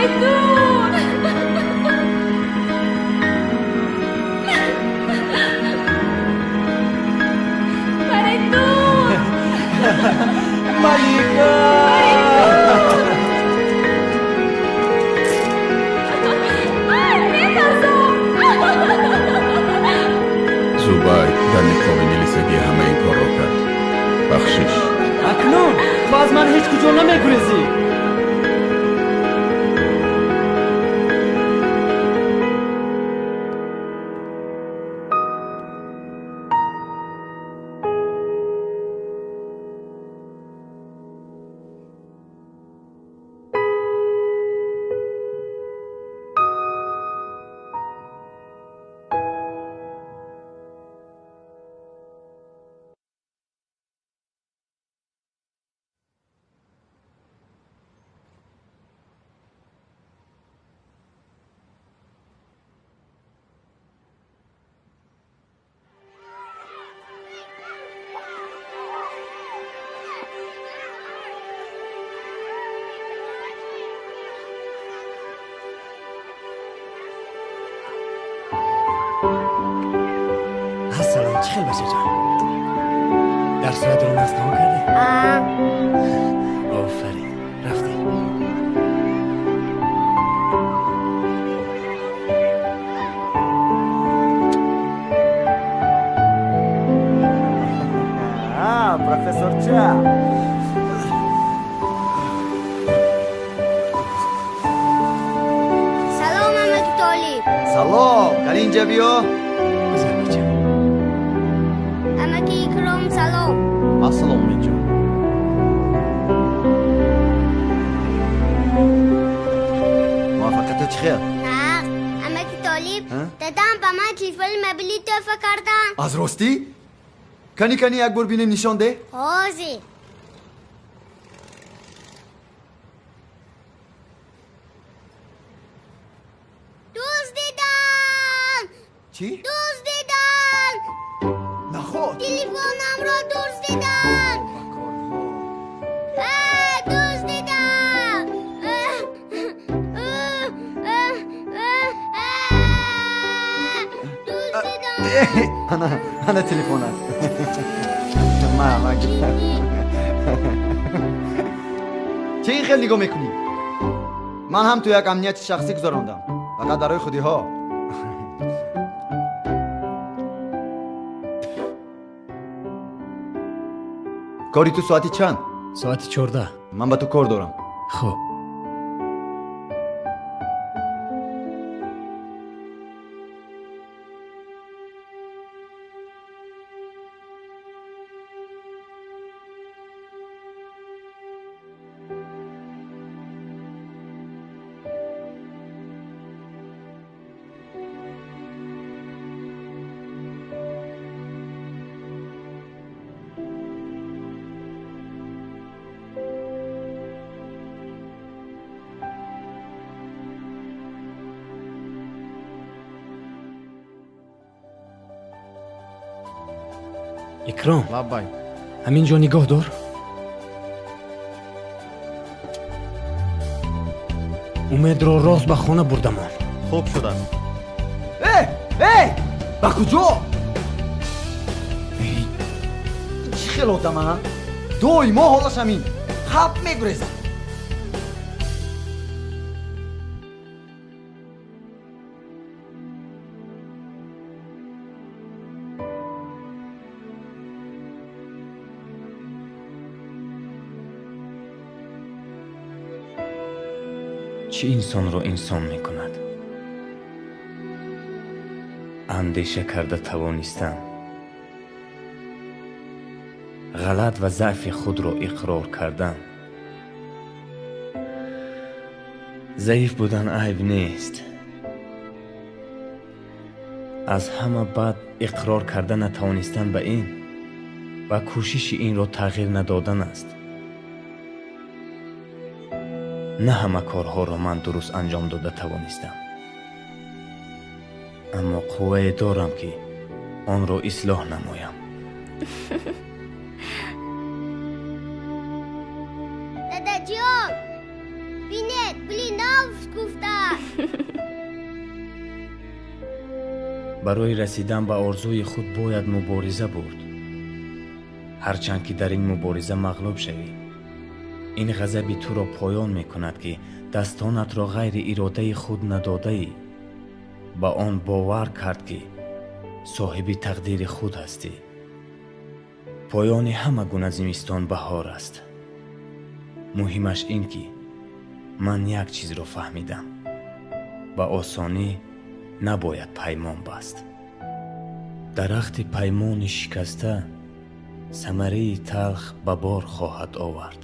Фаридун! Фаридун! Малика! Зубайд дар ниқоби милисагӣ ҳама ин корро кард. Бахшиш. Акнун ту аз ман ҳеҷ куҷо намегурезӣ. Ассалом, чӣ хел бачаҷон? Дарсҳоятро наз тамом кардӣ? Офарин, рафтем. Профессорча. Салом, амаки Толиб. Салом, кали инҷа биё. Амаки Икром, салом. Ассалом, Умидҷон. Муваффақиятҳо чӣ хел? Нағз. Амаки Толиб, дадам ба ман телефони мобилӣ тӯҳфа карданд. Аз ростӣ? Кани, кани, як бор бинем, нишон деҳ. Ҳозир. Дуздидан! Чӣ? Дуздидан! Наход! Телефонамро дуздидан! Дуздидан! Дуздидан! Ана, ана телефонат. Ма, ма. Чӣ ин хел нигоҳ мекунӣ? Ман ҳам ту як амнияти шахсӣ гузарондам. Фақат барои худиҳо. Кори ту соати чанд? Соати 14. Ман ба ту кор дорам. Хуб. Икром, лаббай. Ҳамин ҷо нигоҳ дор. Умедро рост ба хона бурдамон. Хуб шудааст. Э, э, ба куҷо? Чӣ хел одам, а? Доимо ҳолаш ҳамин. Хап мегурезад. Чӣ инсонро инсон мекунад? Андеша карда тавонистан, ғалат ва заъфи худро иқрор кардан. Заиф будан айб нест. Аз ҳама бад иқрор карда натавонистан ба ин ва кӯшиши инро тағйир надодан аст. На ҳама корҳоро ман дуруст анҷом дода тавонистам, аммо қуввае дорам, ки онро ислоҳ намоям. Дадаҷон, бинед, пули нав Барои расидан ба орзуи худ бояд мубориза бурд. Ҳарчанд ки дар ин мубориза мағлуб шавӣ, ин ғазаби туро поён мекунад, ки дастонатро ғайри иродаи худ надодаӣ. Ба он бовар кард, ки соҳиби тақдири худ ҳастӣ. Поёни ҳама гуна зимистон баҳор аст. Муҳимаш ин ки ман як чизро фаҳмидам: ба осонӣ набояд паймон баст. Дарахти паймони шикаста самараи талх ба бор хоҳад овард.